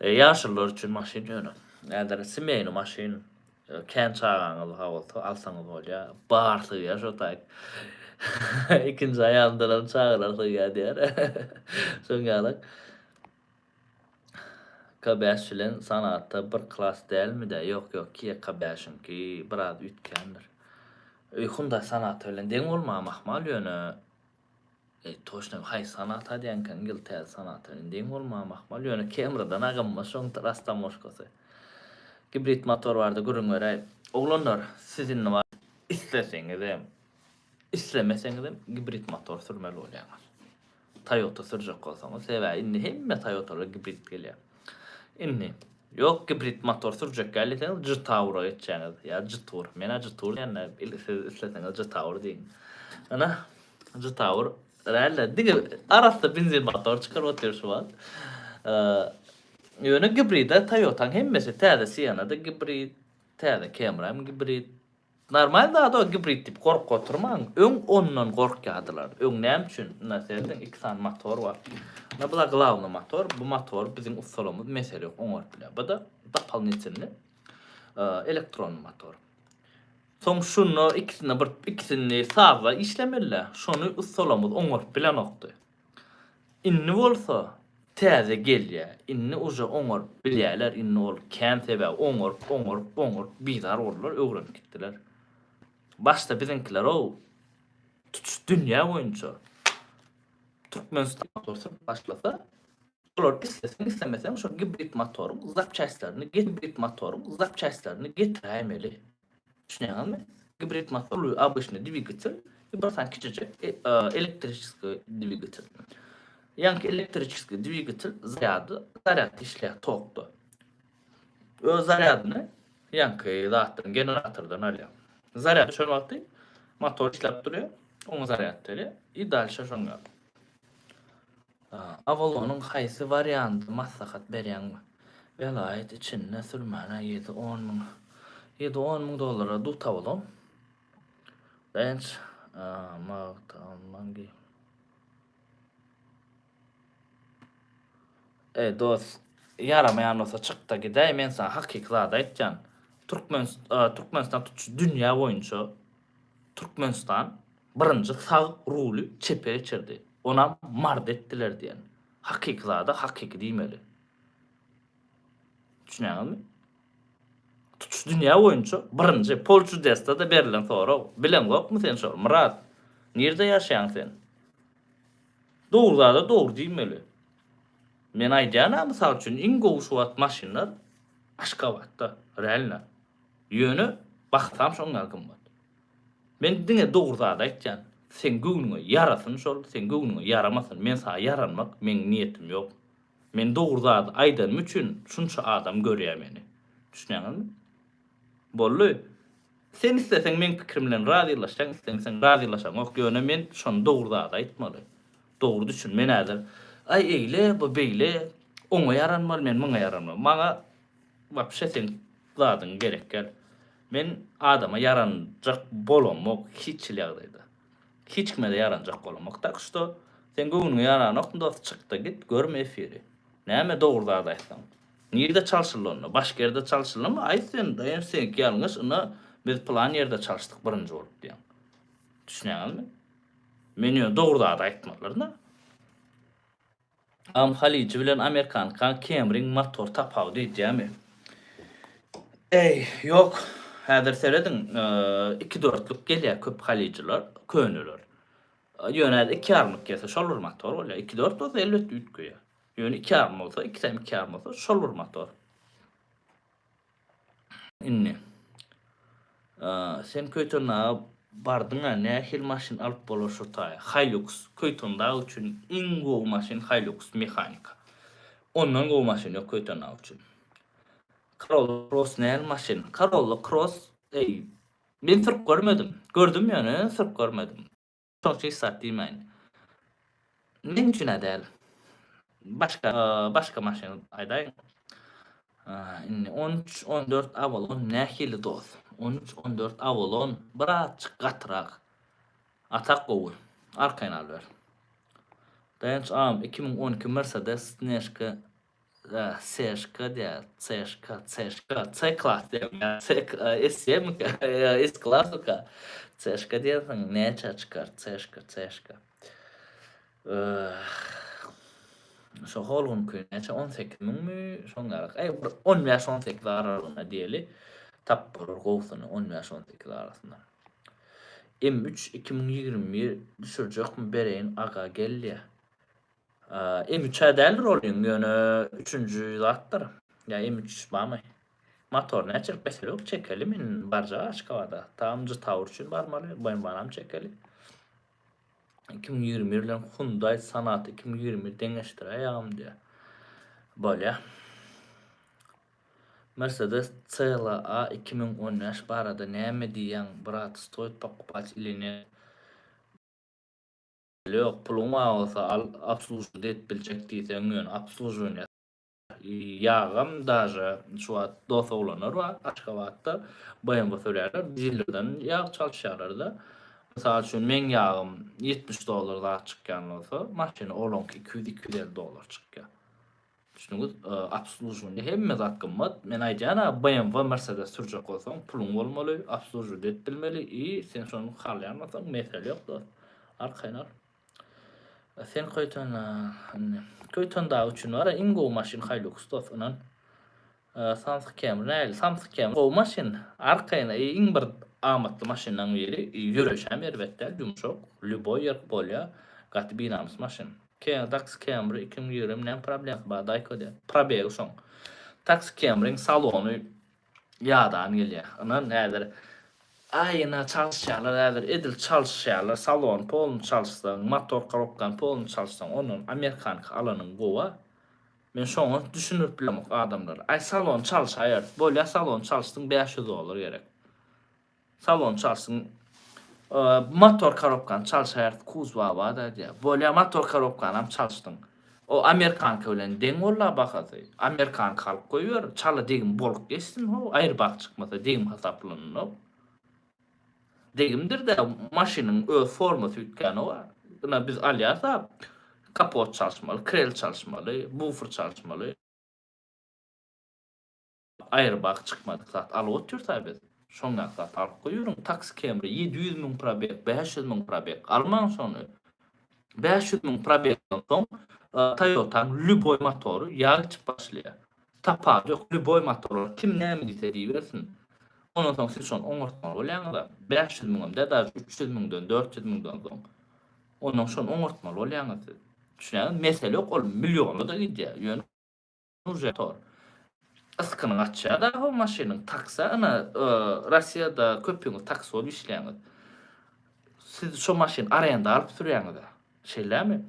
ýaşulular üçin maşyn ýöne häzir semeýny maşyn Kän çagaňyz ha bolsa alsaňyz bolýa. Bar sygýa şo taýt. Ikinji aýalyndanam çagalar sygýa diýer. Şoň ýalak. K5 bilen Sonata bir klas dälmidä? Ýok ýok Kia K5-iňki biraz üýtgändir. Hyundai Sonata bilen deň bolmagam ahmal ýöne Eý toçno haýsy Sonata diýenkäň ýyl täze Sonata bilen deň bolmagam ahmal ýöne Camry-dan agynma şoň rastamoşkasy. Gibrid motor barada gürrüň beräý. Oglanlar siz indi bar isleseňizem islemeseňizem gibrid motor sürmeli bolýaňyz. Toyota sürjek bolsaňyz sebäbi indi hemme Toyotalar gibrid gelýär. Indi ýok gibrid motor sürjek däl diýseňiz Jetour-a geçýäňiz ýa Jetour. Men-ä Jetour diýende siz isleseňiz Jetour diýiň. Ynha Jetour däl-de diňe arassa benzin motor çykaryp otyr şu wagt. Ýöne gibride Toyotanyň hemmesi täze Sienna-da gibrid, täze Camry hem gibrid. Normal zat o gibrid diýip gorkup oturmaň. Öň ondan gorkýardylar. Öň näme üçin? Ynha serediň iki sany motor bar. Ynha bu-da glawnyý motor. Bu motor biziň ussalarymyz mesele ýok oňaryp bilýär. Bu-da dopolynytelnyý elektronnyý motor. Soň şunda ikisini bir ikisini sazla işlemeli-dä. Şony ussalarymyz oňaryp bilenokdy. Indi bolsa täze gelýä. Indi uje oňaryp bilýäler. Indi ol kän sebäbi oňaryp oňaryp oňaryp bizar boldular, öwrenip gitdiler. Başda biziňkiler-ow tutuş dünýä boýunça Türkmenistan motor sürüp başlasa, olar isleseň islemeseň şol gibrid motoryň zapçastlaryny gibrid motoryň zapçastlaryny getiräýmeli. Düşünýäňizmi? Gibrid motor uly obyçnyý dwigatel i bir sany kiçijek elektriçeskiý dwigatel. Ýaňky elektriçeskiý dwigatel zarýady zarýadda işleýär tokda. Öz zarýadyny ýaňky zatdan generatordan alýar. Zarýad düşen wagty motor işläp durýar, oňa zarýad berýär i dalşa şoň ýaly. Avalonyň haýsy wariandy maslahat berýäň welaýat içinde sürmäne ýedi on müň ýedi on müň dollara dut avalon bench magtanman gi Eý dos. Ýaramaýan bolsa çykda gidäý men saňa hakyky zady aýtýan. Türkmen Türkmenistan tutuş dünýä boýunça Türkmenistan birinji sag ruly çepe geçirdi. Onam marda etdiler diýen. Hakyky zada hakyky diýmeli. Düşünýäňizmi? Tutuş dünýä boýunça birinji Pol Çudesda-da berlen sorag. Bileňzokmy sen şol? Myrat, nirde ýaşaýaň sen? Dogry zada dogry diýmeli. Men aýdýan-a mysal üçin iň gowy şu wagt maşynlar Aşgabatda, realno. Ýöne bahasam şoň ýaly gymmat. Men diňe dogry zady aýtýan. Seň göwnüňe ýarasyn şol, seň göwnüňe ýaramasyn. Men saňa ýaranmak meň niýetim ýok. Men dogry zady aýdanym üçin şunça adam görýär meni. Düşünýäňizmi? Boldy. Sen isleseň meň pikirim bilen razylaşýaň, islemeseň razylaşaňok. Ýöne men şony dogry zady aýtmaly. Dogry düşün. Men häzir aý eýle, bu beýle, oňa ýaranmaly, men muňa ýaranmaly. Maňa wapşe seň zadyň gerek däl. Men adama ýaranjak bolamok hiç hili ýagdaýda. Hiç kime-de ýaranjak bolamok. Tak şto seň göwnüňe ýaranokmy dost çykda git görme efiri. Näme dogry zat aýtsaň. Nirde çalşyldy onda? Başga ýerde çalşyldymy? Aýt sen, daýanç seňki ýalňyş, ynha biz pylan ýerde çalşdyk birinji bolup diýýäň. Düşünýäňizmi? Men ýöne dogry zady aýtmalydyr-da. Am Halyjy bilen Amerikanka Camryň motor tapawudy edýämi? Eý, ýok. Häzir serediň, iki dörtlük gelýär köp Halyjylar, köneler. Ýöne häzir iki ýarymlyk gelse şol bir motor bolýar. Iki dört bolsa elbetde üýtgeýär. Ýöne iki ýarym bolsa, ikisem iki ýarym bolsa şol bir motor. Indi. Sen Köýtendaga bardyň-a, nähili maşyn alyp bolar şo taýa? Hilux. Köýtendag üçin iň gowy maşyn Hilux mehanika. Ondan gowy maşyn ýok Köýtendag üçin. Corolla Cross nähili maşyn? Corolla Cross, eý, men sürüp görmedim. Gördüm ýöne, sürüp görmedim. Şoň üçin hiç zat diýmäýin. Meň üçin-ä däl. Başga, başga maşyn aýdaýyň. Indi 13, 14 Avalon nähili dos? 13, 14 Avalon birazjyk gatyrak. A tak gowy. Arkaýyn alyber. Daýanç agam 2012 Mercedes Snežka Sşka diýýär, Çşka, Çşka, C klas diýýär, C S-mika, S klasmyka? Çşka diýensiň, näçä çykar? Çşka, Çşka. Şo holgunky näçe 18 müňmi? Şoň ýaly. Eý, bir 15-18 aralygynda diýeli. Tap bolar gowusyny 15-18 arasynda. M3 2021 düşürjekmi bereýin aga gel diýýär. M üç-ä däldir ol ýüň, ýöne üçünji zatdyr. Ýa M üç barmy? Motor näçelik mesele ýok, çekeli men barjak Aşgabada. Tam Jtaur üçin barmaly, BMW-nam çekeli. 2021 bilen Hyundai Sonata 2021 deňeşdiräý agam diýýär. Bolýa. Mercedes CLA 2015 barada näme diýýäň brat, stoit pokupat ili net? Ýok, puluň bar bolsa al, obsluživать edip biljek diýseň ýöne obsluživание ýagam daže şu wagt dos oglanlar bar Aşgabatda BMW sürýärler dilerden ýag çalyşýarlarda. Mysal üçin meň ýagym 70 dollar zat çykýan bolsa maşyny olaňky 200 250 dollar çykýar. Düşüniňiz, obsluživание hemme zat gymmat. Men aýdýan-a BMW, Mercedes sürjek bolsaň puluň bolmaly, obsluživать edip bilmeli i sen şony halýan bolsaň mesele ýok dost. Arkaýyn al. Sen Köýten indi Köýtendag üçin bar-a iň gowy maşyn Hilux dost ynan. Samsyk Camry nähili? Samsyk Camry gowy maşyn. Arkaýyn iň bir amatly maşynlaň biri. Ýöreýşem erbet däl, ýumşak, lýuboý ýer bolýar. Gaty binamys maşyn. Taxi Camry 2020 näme problemasy bar daýko diýýär. Probegi şoň. Taxi Camryň salony ýadan gelýär. Ynan häzir aýna çalyşýarlar häzir edil çalyşýarlar salony polny çalyşsaň motor korobkany polny çalyşsaň ondan amerikanka alanyň gowa. Men şoňa düşündirip bilemok adamlara. Aý salony çalyşaýarys. Bolýar salony çalyşdyň 500 dollar gerek. Salon çalsyn. Motor korobkany çalşaýarys kuzwa bada diýýär. Bolýa motor korobkanam çalyşdyň. O amerikanka bilen deň bolda bahasy. Amerikanka alyp goýber, çala degim bolup geçsin ho, aýrbag çykmasa degim hasaplananok. Degimdir-de maşynyň öz formasy üýtgänok. Ynha biz alýarys-a kapot çalyşmaly, krel çalyşmaly, bufer çalyşmaly. Airbag çykmadyk zat alyp otyrsa biz. Şoňňak zat alyp goýuryň. Taksi Camry 700 müň probeg, 500 müň probeg. Almaň şony. 500 müň probegden soň Toyotanyň lýuboý motory ýag içip başlaýar. Tapawudy ýok, lýuboý motor kim näme diýse diýibersin. Ondan soň siz şony oňartmaly bolýaňyz-a. 500 müňem däl, daže 300 müňden, 400 müňden soň. Ondan şony oňartmaly bolýaňyz siz. Düşünýäňizmi? Mesele ýok, ol milliona-da gidýär. Ýöne Motor. Ysgyny gaçýar da o maşynyň taksa ina Rossiýada köpüňiz taksi bolup işleýäňiz. Siz şo maşyny arenda alyp sürýäňiz. Şeýlemi?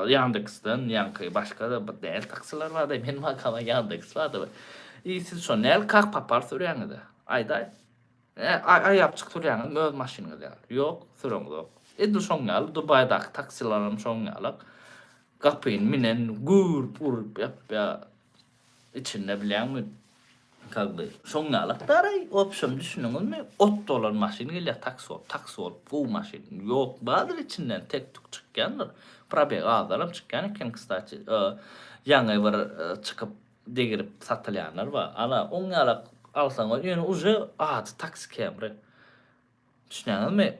Yandex-den ýaňky başga da bir däl taksiler barda men makama Yandex barda. I siz şo näl kak papar sürýäňiz? Aýdaý. Aýapjyk sürýäňizmi öz maşynyňyz ýaly? Ýok, süreňzok. Edil şoň ýaly Dubaýdaky taksiler hem şoň ýaly. Gapyny minen gürp urup ýapýa içinde bilýäňmi kak by şoň ýalak daraý opşam düşündiňizmi ot dolan maşyn gelýä taksi bolup taksi bolup gowy maşyn ýok bardyr içinden tek tük çykýandyr probeg azdanam çykýan eken kstati ýaňy bir çykyp degirip satylýanlar bar ana oň ýalak alsaň ýöne uje ady taksi kemri düşünýäňizmi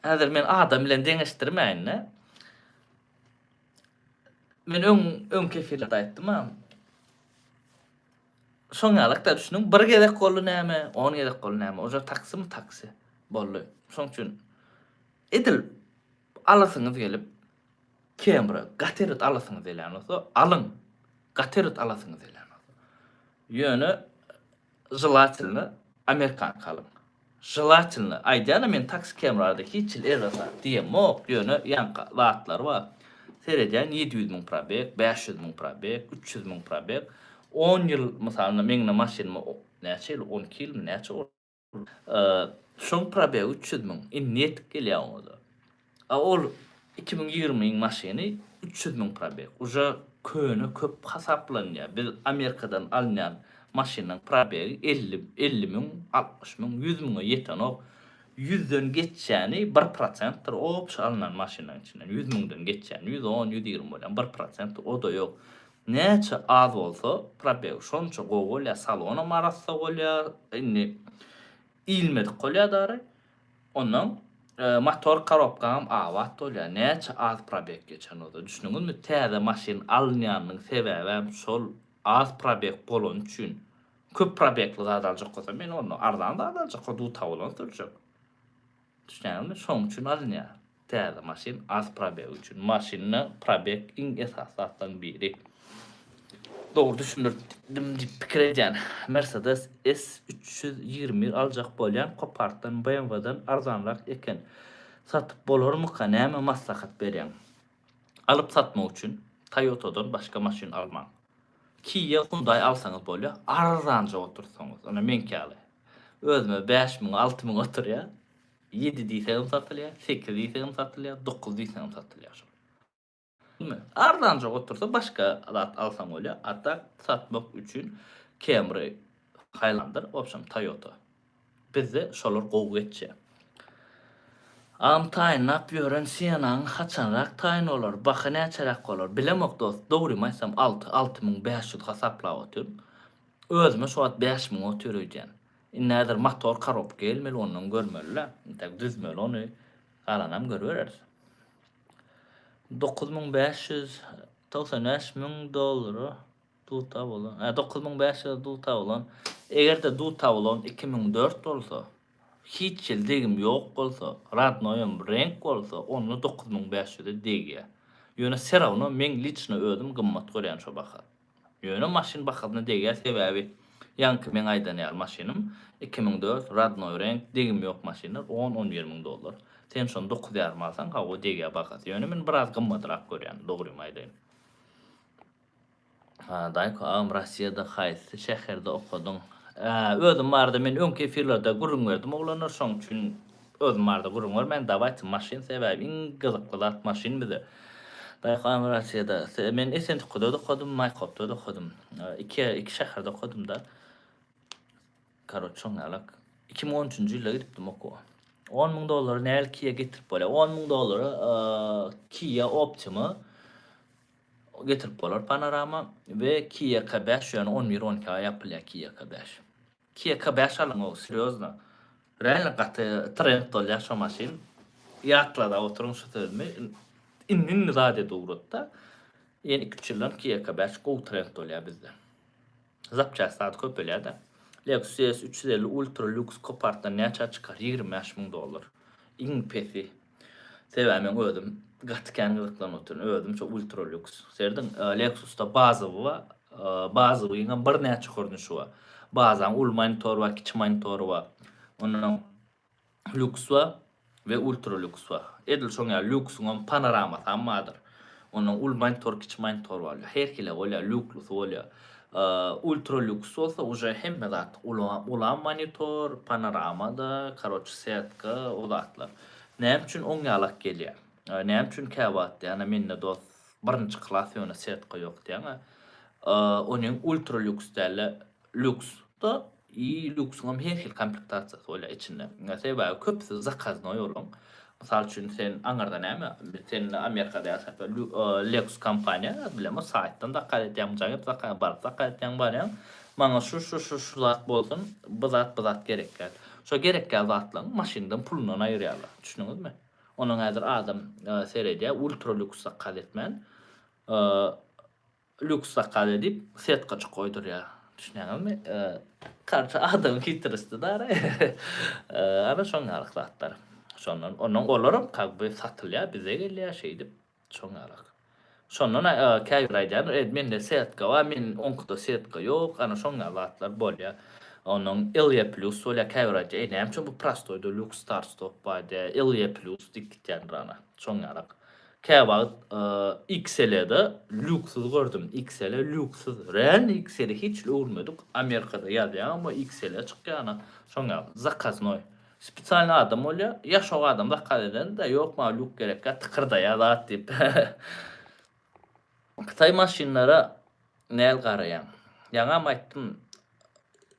häzir men adam bilen deňeşdirmäýinde Men öň öňki efirlerde aýtdym-a. Şoň ýalak-da düşüniň, bir gezek boldy näme, on gezek boldy näme, ojar taksimi taksi boldy. Şoň üçin edil alasyňyz gelip Camry gaty erbet alasyňyz gelýän bolsa, alyň. Gaty erbet alasyňyz gelýän bolsa. Ýöne Želatelno amerikanka alyň. Želatelno aýdýana men taksi Camry-da hiç hili erbet zat diýemok ýöne ýaňky zatlar bar. Seredýän 700 müň probeg, 500 müň probeg, 300 müň probeg. On ýyl mysalynda meňne maşynyma näçe ýyl 12 ýylmy näçe boldy. Şoň probegi 300 müň. Indi ýetip gelýär oňa-da. A ol 2020-iň maşyny 300 müň probeg. Uje köne köp hasaplanýar. Biz Amerikadan alynýan maşynyň probegi 50, 50 müň, 60 müň, 100 müňe ýetenok. Ýüzden geçýäni bir prosentdir obşi alnan maşynlaryň içinden. 100 müňden geçýäni 110, 120 bolýan bir prosentdir. O-da ýok. Näçe az bolsa probeg şonça gowy bolýar salonam arassa bolýar indi iýilmedik bolýar dary ondan motor korobkaňam abat bolýar näçe az probeg geçen bolsa düşündiňizmi täze maşyn alynýanynyň sebäbem şol az probeg bolany üçin köp probegli zat aljak bolsam men onda arzan zat aljak o duta bolan sürjek. Düşýäňizmi? Şoň üçin alynýar. Täze maşyn az probeg üçin. Maşynda probeg iň esasy zatlaryň biri. Dogry düşündirdim diýip pikir edýän. Mercedes S 321 aljak bolýan Copartdan BMW-dan arzanrak eken. Satyp bolarmyka näme maslahat berýäň? Alyp satmak üçin Toyotadan başga maşyn almaň. Kia Hyundai alsaňyz bolýar arzanja otursaňyz. Ine meňki ýaly. Özüme 5000 6000 oturýar. 7 diýsegem satylýar, 8 diýsegem satylýar, 9 diýsegem satylýar şol. Arzanja otursa başga zat alsaň bolýar. A tak satmak üçin Camry Highlander, wobşem Toyota. Bizde şolar gowy geçýär. Agam taýynlap ýören Siennaň haçanrak taýyn bolar, baha näçeräk bolar bilemok dost, dogrymy aýtsam alty, 6500 hasaplap otyryn. Özüme şu wagt 5000 otyr öýdýän. Indi häzir motor korobka gelmeli ondan görmeli-le. Entek düzmeli ony. Galanam görübereris. 9595 müň dollara Duta bolan, hä 9500 duta bolan. Eger-de duta bolan 2004 bolsa, hiç ýyl degim ýok bolsa, radnoýam reňk bolsa, onda 9500-e degýär. Ýöne serawno meň liçno özüm gymmat görýän şo baha. Ýöne maşyn bahasyna degýär sebäbi ýaňky meň aýdan ýaly maşynym 2004 radnoý reňk degim ýok maşynlar 10-11 müň dollar. Sen şony dokuz ýarym alsaň hawa degýär bahasy. Ýöne men biraz gymmadrak görýän dogrymy aýdaýyn. Daýko agam Rossiýada haýsy şäherde okadyň? Özüm barada men öňki efirlerde gürrüň berdim oglanlar şoň üçin özüm barada gürrüň bermän dawayte maşyn sebäbi iň gyzykly zat maşyn bize. Daýko agam Rossiýada men Essentukuda-da okadym Maýkopda-da okadym. Iki iki şäherde okadym-da. Karoç şoň ýalak. 2013-nji ýylda gidipdim okuwa. 10 müň dollara näl Kia getirip bolýar? 10 müň dollara Kia Optima. Getirip bolar panorama we Kia K5 ýöne 11 12 aý ýapylýar Kia K5. Kia K5 alyň o serýozno. Realno gaty trend bolýar şo maşyn. Ýatlada oturyň şu sözümi. Indi indi zat edip ugratda. Ýene 2-3 ýyldan Kia K5 gowy trend bolýar bizde. Zapçast zat köpelýär-de. Lexus ES 350 Ultra Lux Copart-dan näçä çykar? 25 müň dollar. Iň pesi. Sebäbi meň özüm gaty kän gyzyklanyp otyryn. Özüm şo ultra lýuks. Serediň, Lexus-da bazowy bar. Bazowyňam birnäçe görnüşi bar. Bazaň uly monitory bar, kiçi monitory bar. Ondan lýuks bar we ultra lýuks bar. Edil şoň ýaly lýuksyňam panoramasam bardyr. Ondan uly monitor, kiçi monitor bolýar. Her hili bolýar, lýuklusy bolýar. Ultra lýuks bolsa uje hemme zat ulam monitor, panoramada, karoç setka, o zatlar. Näme üçin oň ýalak gelýär? Näme üçin käwagt ýa mende dos birinji klas ýöne setka ýok diýýäň-ä. Onuň ultra lýuks däl-de lýuks da i lýuksyňam her hili komplektasiýasy bolýar içinde. Sebäbi köpüsi zakaznoý olaň. Mysal üçin sen aňyrda näme sen Amerikada ýaşap Lexus kompaniýa bilemok saýtdan zakaz edýäňmi jaň edip zakaz baryp zakaz edýäňmi barýaň maňa şu şu şu şu zat bolsun bu zat bu zat gerek däl. Şo gerek däl zatlaryň maşyndan pulundan aýyrýarlar. Düşündiňizmi? Onuň häzir adam seredýär ultra lýuks zakaz etmän Lýuks zakaz edip, setkajyk goýdurýar. Düşünýäňizmi? Karça adamyň hitrosty dara. Ana şoň ýaly zatlar. Şondan, ondan olaram kak by satylýar, bize gelýär şeýdip. Şoň ýalak. Şondan käbir aýdýan, e, mende setka bar, men oňkuda setka ýok. Ana şoň ýaly zatlar bolýar. Ondan LE plus bolýar, käbir aýdýar, e, näme üçin bu prostoýda lýuks start stop bar diýýär. LE plus diýip gitýändir ana. Şoň ýalak. Käwagt XL-de lýuksuz gördüm. XL lýuksuz. Realny XL hiç öwürmedik. Amerikada ýazýaň amma XL çykýar ana. Şoň ýaly zakaznoý. Spesialny adam bolýar. Ýa şo adam zakaz edende ýok maňa lýuk gerekkä tykyrdaýar zat diýip. Hytaý maşynlara näl garaýaň? Ýaňam aýtdym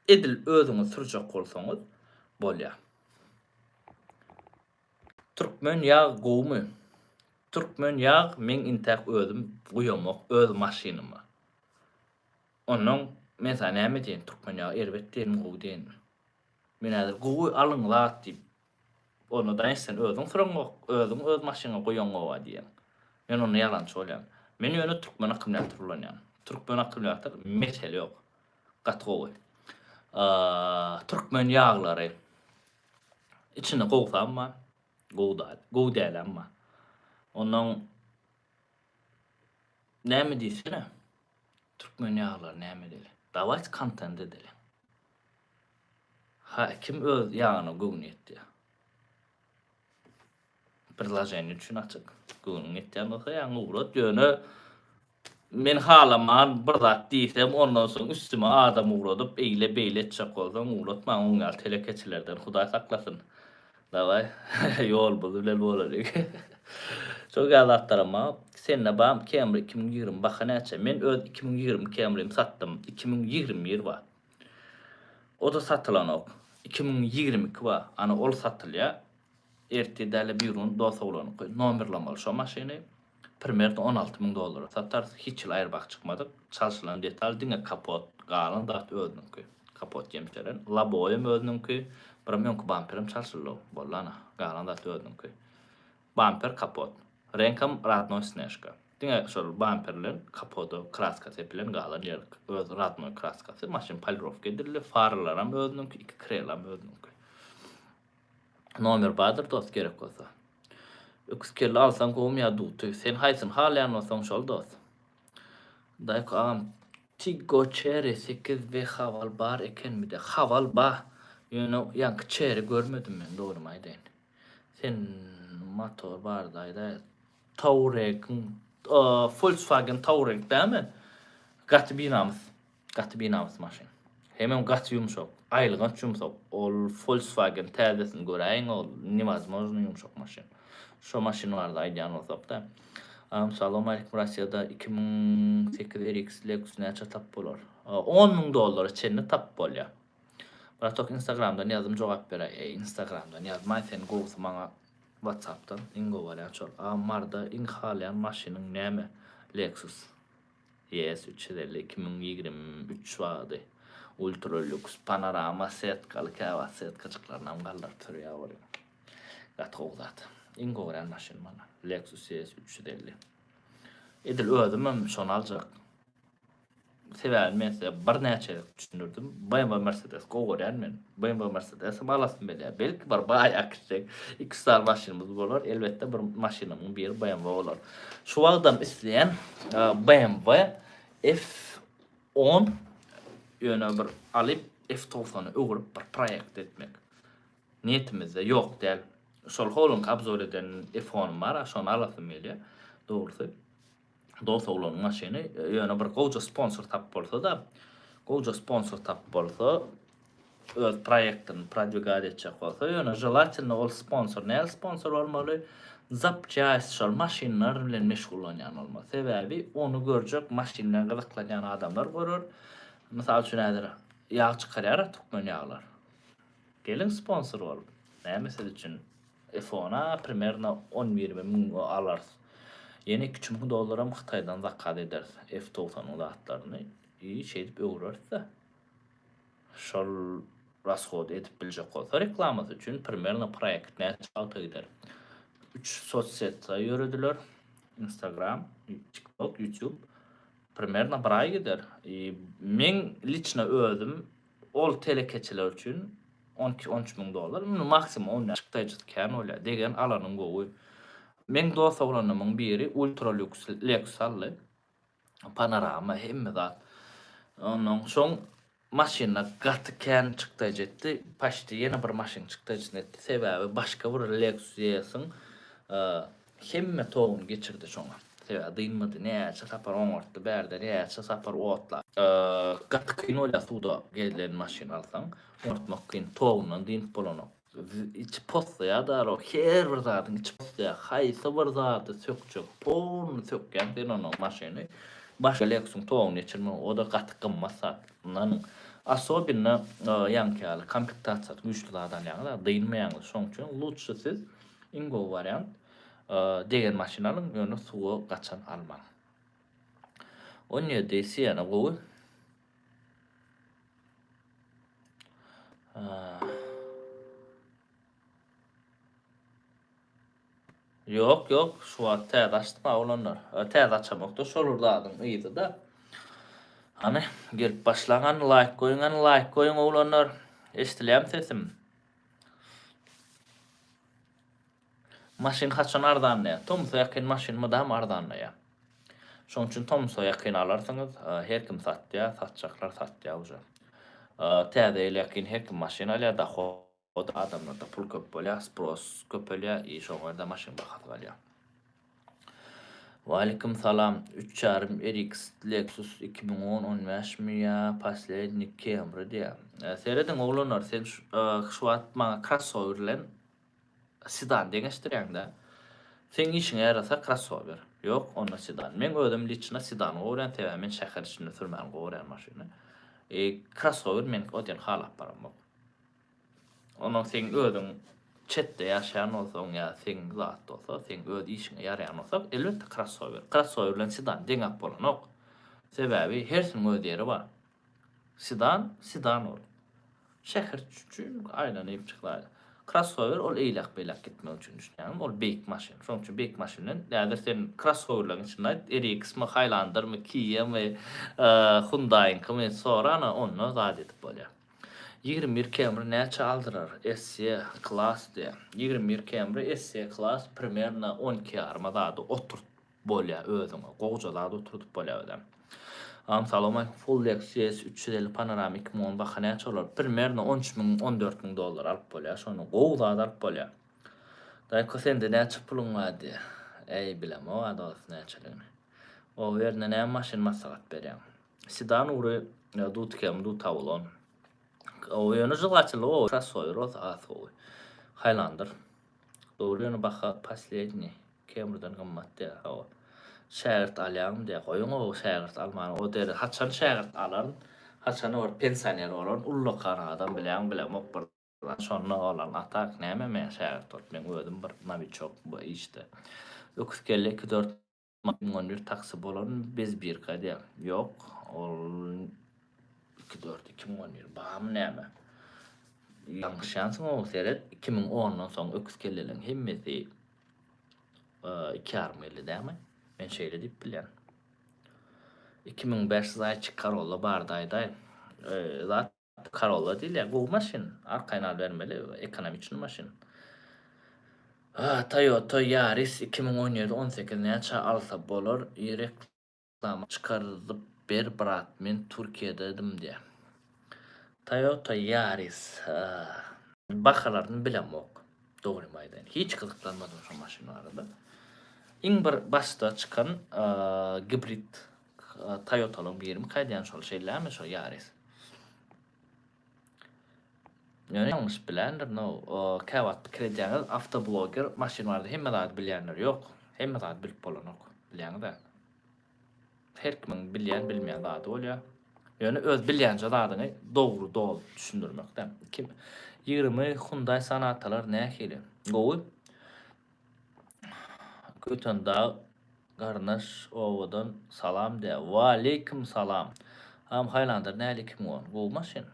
edil özüňiz sürjek bolsaňyz bolýar. Türkmen ýag gowmy? Türkmen ýag meň intäk özüm guýamok öz maşynyma. Onnoň men saňa näme diýeýin türkmen ýagy erbet diýenmi gowy diýenmi? Men häzir gowy alyň zat diýip onda daýanç sen özüň süreňok özüň öz maşynyňa guýaňoga diýýäň. Men onda ýalançy bolýan. Men ýöne türkmen akkumulýator ulanýan. Türkmen akkumulýator mesele ýok. Gaty gowy. Türkmen ýaglary Içinde gowsam bar, gowy dal, gowy dälem bar. Ondan näme diýsene? Türkmen ýaglary näme edeli? Dawayt kontent edeli. Ha kim öz ýagyna göwni ýetýär? Predloženiýe üçin açyk. Göwnüň ýetýän bolsa ýaňy ugrat, ýöne men halaman bir zat diýsem, ondan soň üstüme adam ugradyp, eýle-beýle etjek bolsaň, ugratmaň oň ýaly telekeçilerden Hudaý saklasyn. Dawaý, ýolumyz bilen bolalyň. Şol ýaly zatlaram bar. Sende barmy Camry 2020 baha näçe? Men öz 2020 Camrymy satdym. 2021 bar. O-da satylanok. 2022 bar. Ana ol satylýar. Ertir däl-de birigün dos oglanyňky nomerlamaly şo maşyny. Primerno 16 müň dollara satarys. Hiç hili aýry-bak çykmadyk. Çalşylan detal diňe kapot, galan zat özüniňki. Kapot ýemşeren. Loboýam özüniňki. Biram öňki bamperem çalşyldy. Boldy ana. Galan zat özüniňki. Bamper, kapot. Reňkam radnoý snežka. Diňe şol bamper bilen kapoda kraska sepilen galan ýer öz radnoý kraskasy. Maşyn polirowka edildi. Faralaram özüniňki, iki krelam özüniňki. Nomer bardyr dost gerek bolsa. Öküz kelle alsaň gowmy ýa duty? Sen haýsyny halaýan bolsaň şol dost. Daýko agam Tiggo Cherry 8 we Haval bar ekenmide? Haval ba. Ýöne ýaňky Cherry görmedim men dogrymy aýdaýyn. Sen motor barada aýdaý. Touareg-iň Volkswagen Touareg dämi? Gaty binamys. Gaty binamys maşyn. Hemem gaty ýumşak. Aýylganç ýumsak. Ol Volkswagen täzesini göräýiň ol newazmojno ýumşak maşyn. Şo maşyn barada aýdýan bolsak-da. Agam salowmaleýkim Russiýada 2008 RX Lexus näçe tap bolar? 10 müň dollara çenli tap bolýar. Bratok instagramdan ýazdym jogap beräý. Eý instagramdan ýazmaý sen gowusy maňa whatsappdan iň gowy wariant şol. Agam Maryda iň halaýan maşynyň näme? Lexus. ES 350 2023 wagty. Ultra lüks panorama setkaly käwagt setkajyklarynam galdyryp sürýär welin. Gaty gowy zat. Iň gowy görýän maşynym mana. Lexus ES 350. Edil özümem şony aljak. Sebäbini men size birnäçe gezek düşündirdim. BMW Mercedes gowy görýän men. BMW Mercedes-em alasym gelýär. Belki bir baýak gitsek, iki sany maşynymyz bolar. Elbetde bir maşynymyň biri BMW bolar. Şu wagtam isleýän BMW F10 ýöne bir alyp F90-a öwrüp bir proýekt etmek. Niýetimizde ýok däl. Şol holuňky obzor eden F10-ym bar, şony alasym gelýär. Dogrusy. Dos oglanyň maşyny ýöne bir gowja sponsor tapyp bolsa-da, gowja sponsor tapyp bolsa, öz proýektini prodwigat etjek bolsa, ýöne želatelno ol sponsor näl sponsor bolmaly? Zapçast şol maşynlar bilen meşgullanýan bolmaly. Sebäbi ony görjek maşyn bilen gyzyklanýan adamlar görer. Mysal üçin häzir ýag çykarýar türkmen ýaglar. Geliň sponsor bolup. Näme siz üçin F-ona primerno on bir müňe alarys. Ýene iki-üç müň dollaram Hytaýdan zakaz ederis F togsanyň zatlaryny i şeýdip öwreris-de. Şol rashody edip biljek bolsa reklamasy üçin primerno proýekt näçe wagta gider? Üç sossetda ýörediler. Instagram, TikTok, YouTube. Primerno bir aý gider. I meň liçno özüm Ol telekeçiler üçin on iki, on üç müň dollar, indi maksimum on çykdaýjysy kän bolýar. Degen alanyň gowy. Meň dost oglanymyň biri ultra lýuks Lexus aldy. Panorama, hemme zat. Ondan soň maşynyna gaty kän çykdaýjy etdi. Paçti ýene bir maşynyň çykdaýjysyny etdi. Sebäbi başga bir Lexus ES-iň Hemme toguny geçirdi şoňa. Sebäbi dynmady. Näçe sapar oňartdy bärde, näçe sapar otlap. Gaty kyn bolýar suwda gezilen maşyn alsaň. Oňartmak kyn. Togundan dynyp bolanok. Içi poslaýar daro. Her bir zadyň içi poslaýar. Haýsy bir zady sökjek, polny sökýäň sen onuň maşyny. Başga Lexuň toguny geçirmek o-da gaty gymmat zat. Ynanyň. Asobinno ýaňky ýaly komplektasiýasy güýçli zat alýaňyz, dynmaýaňyz. Şoň üçin lutşy siz Iň gowy wariant degen maşyn alyň ýöne suwa gaçan almaň. 17 Siena gowy. Ýok, ýok, şu wagt täze açdym oglanlar. Täze açamokda şol bir zadyň yzy-da. Hany, gelip başlaň hany, laýk goýuň hany, laýk goýuň oglanlar. Eşidilýärmi sesim? Maşyn haçan arzanlaýar? Tomusa ýakyn maşyn mydam arzanlaýar. Şonuň üçin tomusa ýakyn alarsyňyz. Her kim satýar, satjaklar satýar uje. Täze ýyl ýakyn her kim maşyn alýar, dohod adamlarda pul köp bolýar, spros köpelýär i şoňa görä-de maşyn bahasy galýar. Waleýkim salam. Üç ýarym RX Lexus 2010 15 mi ýa poslednik Camry diýýär. Serediň oglanlar sen şu wagt maňa crossover bilen sedan deňeşdirýäňdä. Seň işiňe ýarasa crossover. Ýok, onda sedan. Meň özüm liçno sedany gowy görýän, sebäbi men şäher içinde sürmäni gowy görýän maşyny. E, crossover men o diýen halap baramok. Ondan seň özüň çetde ýaşaýan bolsaň ýa seň zat bolsa, seň öz işiňe ýaraýan bolsa, elbetde krossower. Krossower bilen sedan deňäp bolanok. Sebäbi hersiniň öz ýeri bar. Sedan, sedan ol. Şäher üçin aýlanyp çyklaýar. Krossower ol eýläk-beýläk gitmek üçin düşünýäňmi? Ol beýik maşyn. Şonuň üçin beýik maşyn bilen häzir sen krossowerleriň içinde aýt, RX-mi, Highlander-mi, Kia-my, Hyundai-yňkymy sora ana onda zat edip bolýar. 21 Camry näçe aldyrar? SE Class diýä. 21 Camry SE Class primerno 12 ýaryma zady oturt bolýa özüňe. Gowja zat oturdyp bolýa özem. Agam salowmaleýkim full Lexus ES 350 panorama 2010 baha näçe bolar? Primerno 13 müň 14 müň dollar alyp bolýa şony. Gowy zat alyp bolýa. Daýko sende näçe puluň bar diýä. Äý bilemok a dos näçeligini. Oba ýerinde näme maşyn maslahat berýäň? Sedan ugry dut kem dut awlon. O ýöne želatelno o krossower bolsa has gowy. Highlander. Dogry ýöne baha posledniý Camrydan gymmat diýýär. Hawa. Şägirt alýaňmy diýýär. Goýuň o şägirt almany. O deri haçan şägirt alaryn? Haçan bir pensioner bolaryn? Ullakan adam bilýäňmi bilemok bir Şonda oglan atak näme men şägirt bolup men özüm bir nowiçok bu işde. Öküz kelle iki dört. 11 taksi bolarmy bez birka diýýär. Ýok, ol 2 4 2011 barmy näme? Ýalňyşýansyň ow seret 2010-dan soň öküz kelleleriň hemmesi 2,5 geldi dämi? Men şeýle diýip bilýän. 2500 aýçyk Corolla bardy aýdaý. Zat Corolla diýilýär. Gowy maşyn. Arkaýyn alybermeli. Ekonomiçnyý maşyn. Toyota Yaris 2017 18 näçä alsa bolar? I reklama çykardyp ber brat men Türkiýededim diýýär. Toyota Yaris bahalaryny bilemok. Dogrymy aýdaýyn. Hiç gyzyklanmadym şo maşyn barada. Iň bir başda çykan gibrid Toyotalaryň birimi kaýdýan şol şeýlemi şo Yaris. Ýöne ýalňyş bilendir no käwagt pikir edýäňiz awtobloger maşyn barada hemme zady bilýändir ýok hemme zady bilip bolanok bilýäňizä her kimiň bilýän bilmeýän zady bolýar ýöne öz bilýänje zadyňy dogry doly düşündirmekde kim 20 Hyundai Sonatalar nähili gowy Köýtendag garyndaş owadan salam diýä. Waleýkim salam. Agam Highlander näli 2010 gowy maşyn.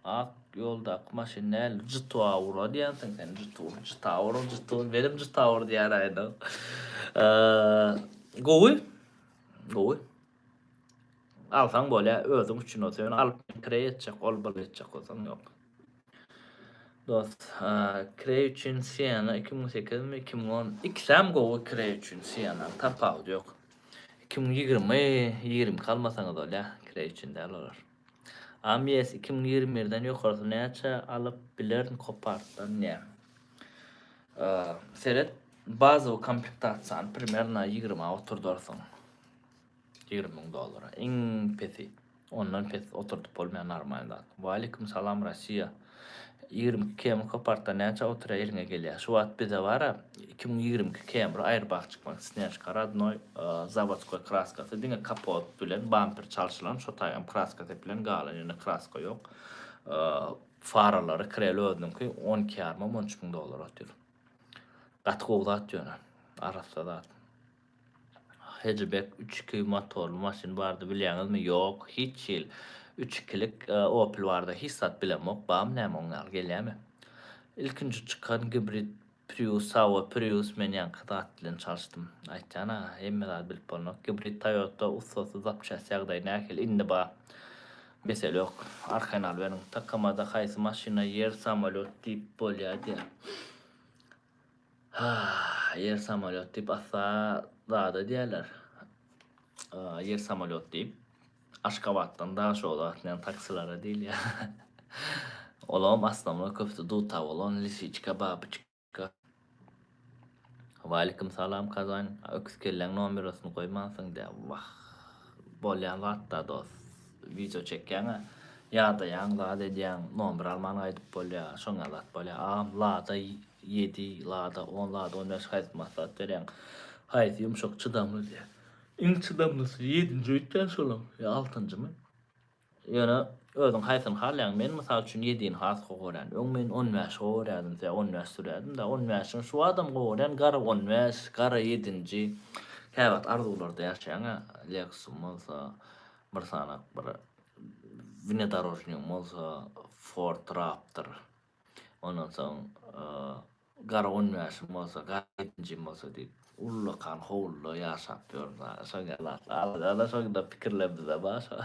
Ak ýoldaky maşyn näli jytua ura diýensiň sen jytu jytaur jytu menem jytaur diýäraýdym. Gowy gowy. Alsaň bolýa özüň üçin bolsa ýöne alyp kireý etjek ol bul etjek bolsaň ýok. Dost kireý üçin Sienna 2008 mi 2010 ikisem gowy kireý üçin Sienna tapawudy ýok. 2020 22 almasaňyz bolýa kireý üçin däl olar. AMS 2021 den ýokarsy näçe alyp bilerin Copartdan diýä. Seret bazowy komplektasiýany primerno 20 oturdarsyň. 20 müň dollara. Iň pesi. Ondan pes oturdyp bolmaýan normalny zat. Waleýkim salam Rossiýa. 22 Camry Copartda näçe oturýar eliňe gelýär. Şu wagt bize bara 2022 Camry aýrbag çykmak Snejka radnoý zawodskoý kraskasy diňe kapot bilen bamper çalşylan şo taýam kraska sepilen galan ýöne kraska ýok. Faralary krel özüniňki 12 ýarym 13 müň dollar otyr. Gaty gowy zat ýöne. Arassa zat. Hejibek üç iki motorly maşyn bardy bilýäňizmi ýok hiç hil üç ikilik opel barda hiç zat bilemok bamy näme oň ýaly gelýämi ilkinji çykan gibrid prius hawa prius men ýaňky zat bilen çalyşdym aýtýana hemme zady bilip bolanok gibrid toyota ussasy zapçast ýagdaýy nähili indi ba mesele ýok arkaýyn alyberiň takamada haýsy maşyna ýer samolýot diýip bolýa diýä. Ýer samolýot diýip asla zada diýerler. Ýer samolýot diýip Aşgabatdan Daşoguza gatnaýan taksilara diýilýär. Olam aslamlar köpüsi duta bolan lisiçka babyçka. Waleýkim salam Kazan. Öküz kelläň nomerasyny goýmansyň diýä. Wah. Bolýan zatda dos. Wideo çekýäňä ýadaýaň zat edýäň nomer alman gaýdyp bolýa şoňa zat bolýa agam lada ýedi lada on lada on bäş haýsy maslahat berýäň haýsy ýumşak çydamly diýä iň çydamlysy ýedinji öýtýän şolam ýa altynjymy ýöne özüň haýsyny halaýaň men mysal üçin ýedini has gowy görýän öň men on bäşi gowy görýärdim sebäbi on bäş sürýärdim da on bäşiň şu badam gowy görýän gara on bäş gara ýedinji käwagt arzuwlarda ýaşaýaň-a lexusym bolsa Bir sanak bir wnedorožnigiň bolsa Ford Raptor. Ondan soň gara on bäşim bolsa, gara ýedinjim bolsa diýip, ullakan howluda ýaşap ýörün. Şoň ýaly zatlar. Alada şonda pikirlerimizde bar şo.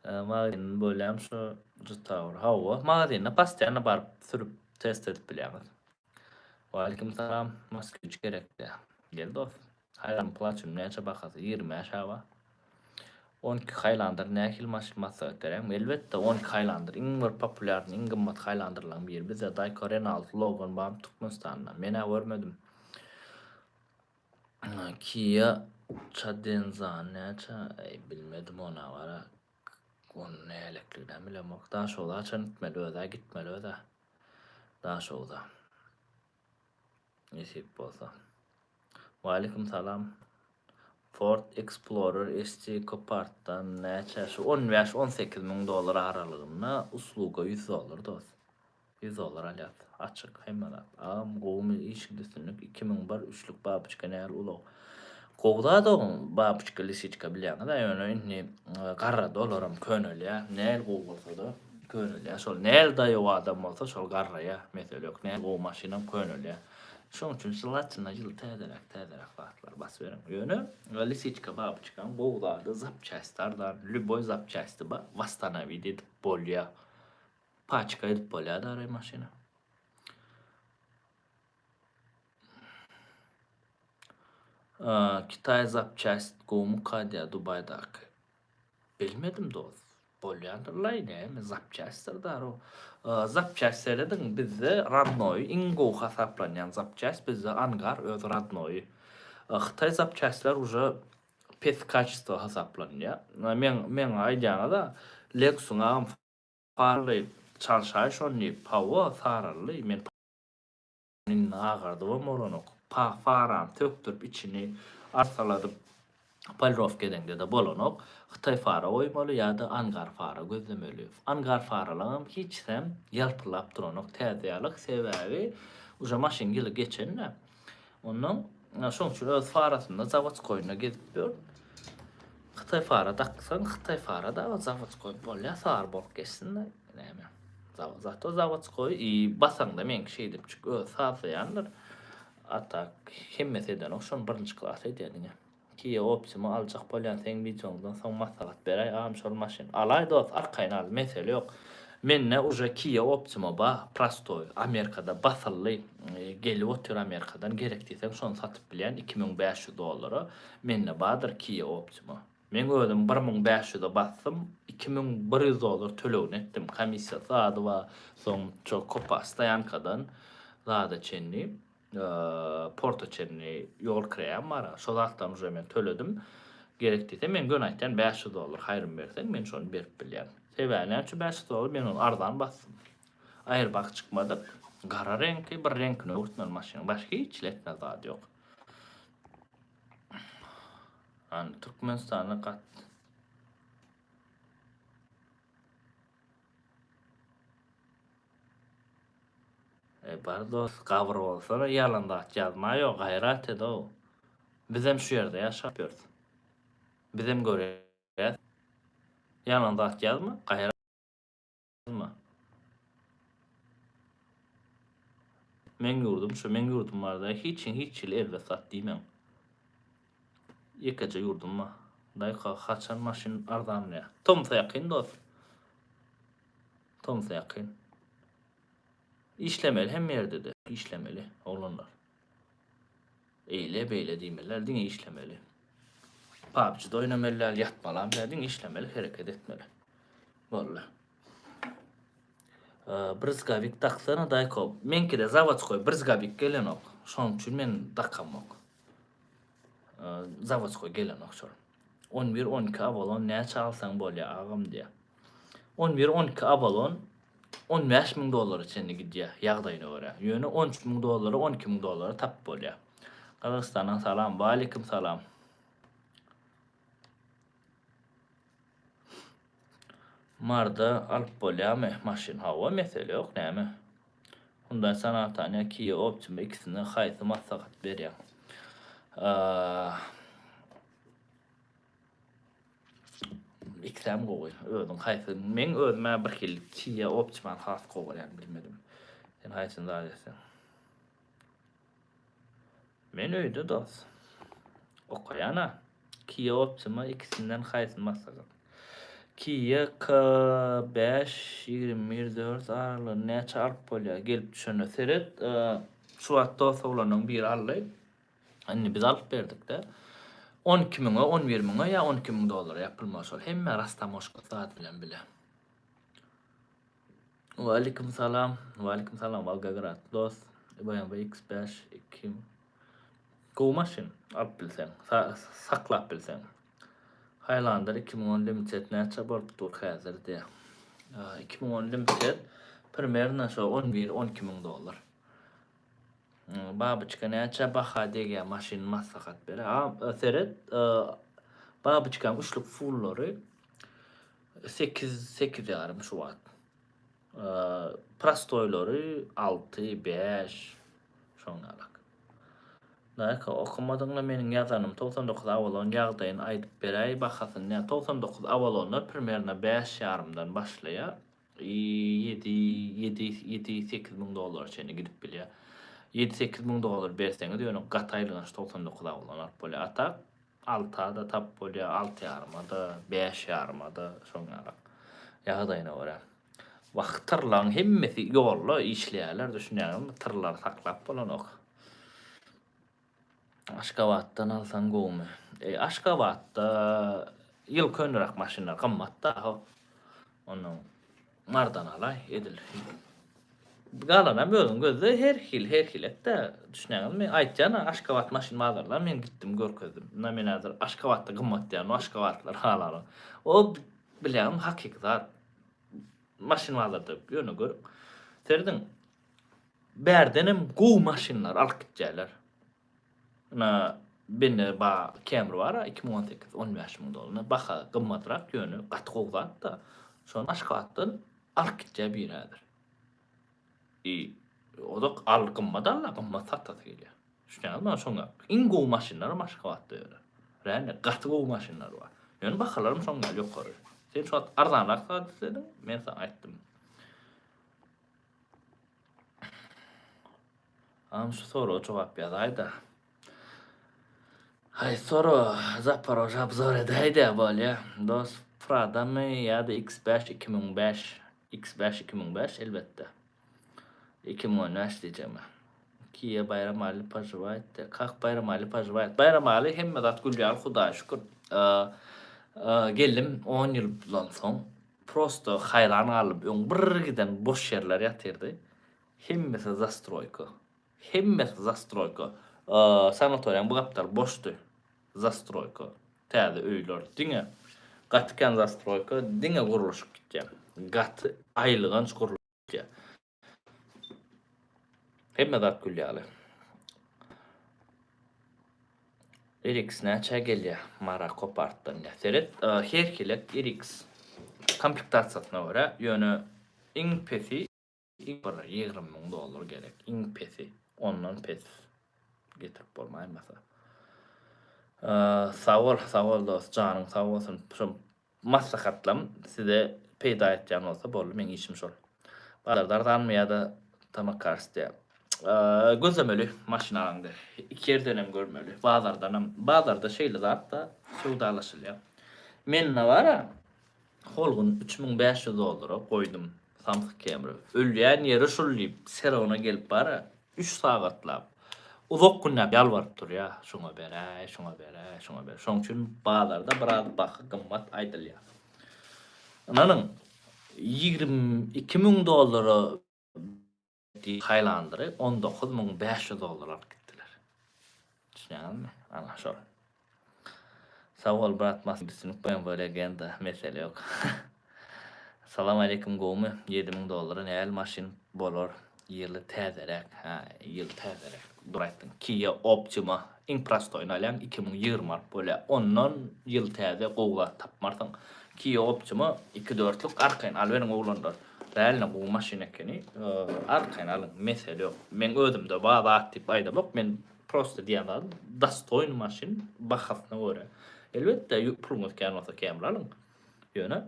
Magazin bolýam şo Jitawr. Hawa, magazinde postoýanno baryp sürüp test edip bilýäňiz. Waleýkim salam. Moskwiç gerekdi. Gel dos. Haýran plaçun näçe bahasy 25 aba. 12 Highlander nähili maşyn maslahat bereň? Elbetde 12 Highlander iň bir populýarny iň gymmat Highlanderlaryň biri. Bizde Dayko Renault Logan barmy Türkmenistanda? Menä görmedim. Kia Cadenza näçe? Eý bilmedim ona bara. Ony nälelikliginem bilemok. Daşoguz haçan gitmeli özä gitmeli özä. Daşoguza. Nesip bolsa. Waleýkim salam. Ford Explorer ST Copartdan näçe şu 15-18 müň dollar aralygynda usluga 100 dollar dos. 100 dollar alýas. Açyk hemme zat. Agam gowumy işiňde üstünlik 2001 üçlük babyçka näl ulag. Gowy zat o babyçka lisiçka bilýäňiz-ä ýöne indi garrady olaram könelýä näl gowy bolsada könelýä şol näl daýaw adam bolsa şol garraýa mesele ýok näl gowy maşynam könelýä şoň üçin želatelno ýyl täzeräk täzeräk zatlar basyberiň ýöne lisiçka babyçkaň gowy zady zapçast arzan lýuboý zapçasty bar wastanowit edip bolýa paçka edip bolýa daraý maşyna. Kitaý zapçast gowumyka diýýär Dubaýdaky. Bilmedim dos. Bolýandyrlaý näme zapçastdyr daro. Zapçast serediň bizde radnoýy iň gowy hasaplanýan zapçast bizde angar öz radnoýy. Hytaý zapçastlar uje pes kaçestvo hasaplanýar. Men meňa aýdýaňyza Lexuň agam farly çalşaý şony diýip hawa saraldy men Indi agardybam bolanok. Pa farany sökdürip içini arsaladyp polirowka edeňde-de bolanok. Hytaý fara goýmaly ýa-da angar fara gözlemeli. Angar faralaňam hiçisem ýalpyldap duranok täze ýalyk sebäbi uje maşyn ýyly geçende. Onnoň şoň üçin öz farasynda zawodskoýynda gezip ýör. Hytaý fara daksaň hytaý fara da zawodskoý bolýar sary bolup geçsin-de näme. Zato zawodskoý i basaňda meňki şeýdipjik özi sazlaýandyr. A tak hemmesi edenok şony birinji klas edýär diňe. Kia Optima aljak bolýan seň wideoňdan soň maslahat beräý agam şol maşyn. Alaý dost arkaýyn al mesele ýok. Mende uje Kia Optima ba prostoý Amerikada basyldy gelip otyr Amerikadan gerek diýseň şony satyp bilýän 2500 dollara mende bardyr Kia Optima. Meň özüm 1500-e basdym, 2100 dollar tölegini etdim. Komissiýasy zady bar, soň şo kopa stoýankadan zada çenli, porta çenli ýol kireýem bar. Şo zatlaryny uje men töledim. Gerek diýse men göni aýtýan 500 dollar haýrym berseň men şony berip bilýän. Sebäbi näme üçin 500 dollar men ony arzan basdym. Aýrbag çykmadyk, gara reňki, bir reňkini öwürtmeli maşynyň. Başga hiç etmeli zady ýok. Hany Türkmenistanda gat. E bar dost gabyr bolsana ýalan zat ýazma ýok gaýrat edow. Bizem şu ýerde ýaşap ýörüs. Bizem görýäs. Ýalan zat ýazma gaýrat. Ýazma. Meň ýurdum şu, meň ýurdum barada hiç hiç hili erbet zat diýmäň. Ýekeje ýurdum bar. Daýka haçan maşyn arzanlaýar? Tomsa ýakyn dost. Tomsa ýakyn. Işlemeli hemme ýerde-de işlemeli oglanlar. Eýle beýle diýmeliler diňe işlemeli. PUBG-da oýnamaly däl, ýatmalam däl, diňe işlemeli, hereket etmeli. Boldy. Brizgawik daksana Daýko. Meňkide zawodskoý brizgawik gelenok. Şonuň üçin men dakamok. Zawodskoý gelenok şol. 11 12 Avalon näçe alsaň bolýar agam diýýär. 11 12 Avalon 15 müň dollara çenli gidýär ýagdaýyna görä. Ýöne 13 müň dollara 12 müň dollara tapyp bolýar. Gazagystandan salam. Waleýkim salam. Marda alyp bolýarmy maşyn? Hawa mesele ýok näme. Hyundai Sonata ýa Kia Optima ikisinden haýsy maslahat berýäň? Ikisem gowy. Özüň haýsy? Meň özüm-ä bir hili Kia Optima-ny has gowy görýän bilmedim. Sen haýsyny zat etseň. Men öýde dos. Okaýan-a. Kia Optima ikisinden haýsyny maslahat? Kia K5 21 4 aralygyny näçe alyp bolýar? Gelip düşende seret. Şu wagt dost oglanlaryň biri aldy. Indi biz alyp berdik-de. 12 müňe, 11 müňe ýa 12 müň dollara ýapylmaly şol. Hemme rastamoşka zat bilen bile. Waleýkim salam. Waleýkim salam Wolgograd. Dost, BMW X5 2 Gowy maşyn alyp bilseň, saklap bilseň. Highlander 2010 Limited näçe bolup dur häzir diýýär. 2010 Limited primerno şo 11-12 müň dollar. Babyçka näçe baha degýär maşyn maslahat ber. A seret Babyçkaň üçlük fullary 8 8 ýarym şu wagt. Prostoýlary 6 5 şoň ýalak. Laýka okamadyňla meniň ýazanym 99 Avalon ýagdaýyny aýdyp beräý bahasyny nä 99 Avalonlar primerno bäş ýarymdan başlaýa i ýedi ýedi ýedi sekiz müň dollara çenli gidip bilýä ýedi sekiz müň dollar berseňiz ýöne gaty aýylganç 99 Avalon alyp bolýa a tak alta-da tapyp bolýa alty ýaryma-da bäş ýaryma-da şoň ýalak ýagdaýyna görä. Wah tyrlaň hemmesi ýolda işleýärler düşünýäňizmi tyrlary saklap bolanok. Aşgabatdan alsaň gowumy? E, Aşgabatda ýyl köneräk maşynlar gymmat da ho. Ondan Mardan alaý edil. Galanam özüň gözle her hil her hil etde düşünýäňizmi? Aýtýan Aşgabat maşyn bazarlar men gitdim görkezdim. Ynha men häzir Aşgabatda gymmat diýýän Aşgabatlylar halanok. O bilýäňizmi hakyky zat. Maşyn bazarda ýöne görüp serediň. Bärdenem gowy maşynlar alyp gitýärler. Ina bende ba Camry bar 2018 15 müň dollar. Baha gymmatrak ýöne gaty gowy zat da. Şony Aşgabatdan alyp gitýär biri häzir. I o-da al gymmat al-da gymmat satasy gelýär. Düşünýäňizmi şoňa? Iň gowy maşynlaram Aşgabatda ýöne. Realno gaty gowy maşynlar bar. Ýöne bahalaram şoň ýaly ýokary. Sen şu wagt arzanrak zat islediň, men saňa aýtdym. Agam şu soraga jogap ýazaýda. Haýsy sorag? Zaporož obzor edäýdä bolýa. Dos Pradamy ýa-da X5 2005? X5 2005 elbetde. 2015 diýjegim. Kia Baýramaly požiwaýtde. Kak Baýramaly požiwaýt. Baýramaly hemme zat gül ýaly Hudaýa şükür. Geldim 10 ýyldan soň. Prosto haýran galdym. Öň bir giden boş ýerler ýatyrdy. Hemmesi zastroýka. Hemmesi zastroýka. Sanatoriýaň bu gapdaly boşdy. Zastroýka. Täze öýler. Diňe gaty kän zastroýka, diňe gurluşyk gitýär. Gaty aýylganç gurluşyk gitýär. Hemme zat gül ýaly. RX näçä gelýär? Mara Kopartdan ýa. Seret, her hili RX komplektasiýasyna görä, ýöne iň pesi bir 20 müň dollar gerek. Iň pesi. Ondan pes getirip bolmaýmasa. Sag bol, sag bol dost, janyň sag bolsun. Şo Maslahatlam size peýda etýän bolsa boldy meň işim şol. Bazarda arzanmy ýa-da Tamakars diýä. Gözlemeli maşyn alaňda. Iki ýerdenem görmeli. Bazardanam. Bazarda şeýle zat-da söwdalaşylýar. Mende bar-a Holgun 3500 dollara goýdum samsyk Camry. Ölýän ýeri şul diýip seroguna gelip bar-a Üç sagatlap, uzak günläp ýalbaryp durýar, şuňa beräý, şuňa beräý, şuňa ber. Şonuň üçin bazarda biraz baha gymmat aýdylýar. Ynanyň, 22 müň dollara Highlandery 19 500 dollara alyp gitdiler. Düşünýäňizmi? Ana şol. Sag bol brat mas üstünlik BMW legenda mesele ýok. Salam aleýkum gowmy 7000 dollara näl maşyn bolar ýyly täzeräk hä ýyly täzeräk dogry aýtdyň Kia Optima iň prostoýyny alýaň 2020 alyp bolýar ondan ýyl täze gowy zat tapmarsyň Kia Optima iki dörtlük arkaýyn alyberiň oglanlar realno gowy maşyn ekeni arkaýyn alyň mesele ýok meň özümde bar zat diýip aýdamok men Prosta diýen zadym dostoýny maşyn bahasyna görä. Elbetde puluňyz kän bolsa Camry alyň. Ýöne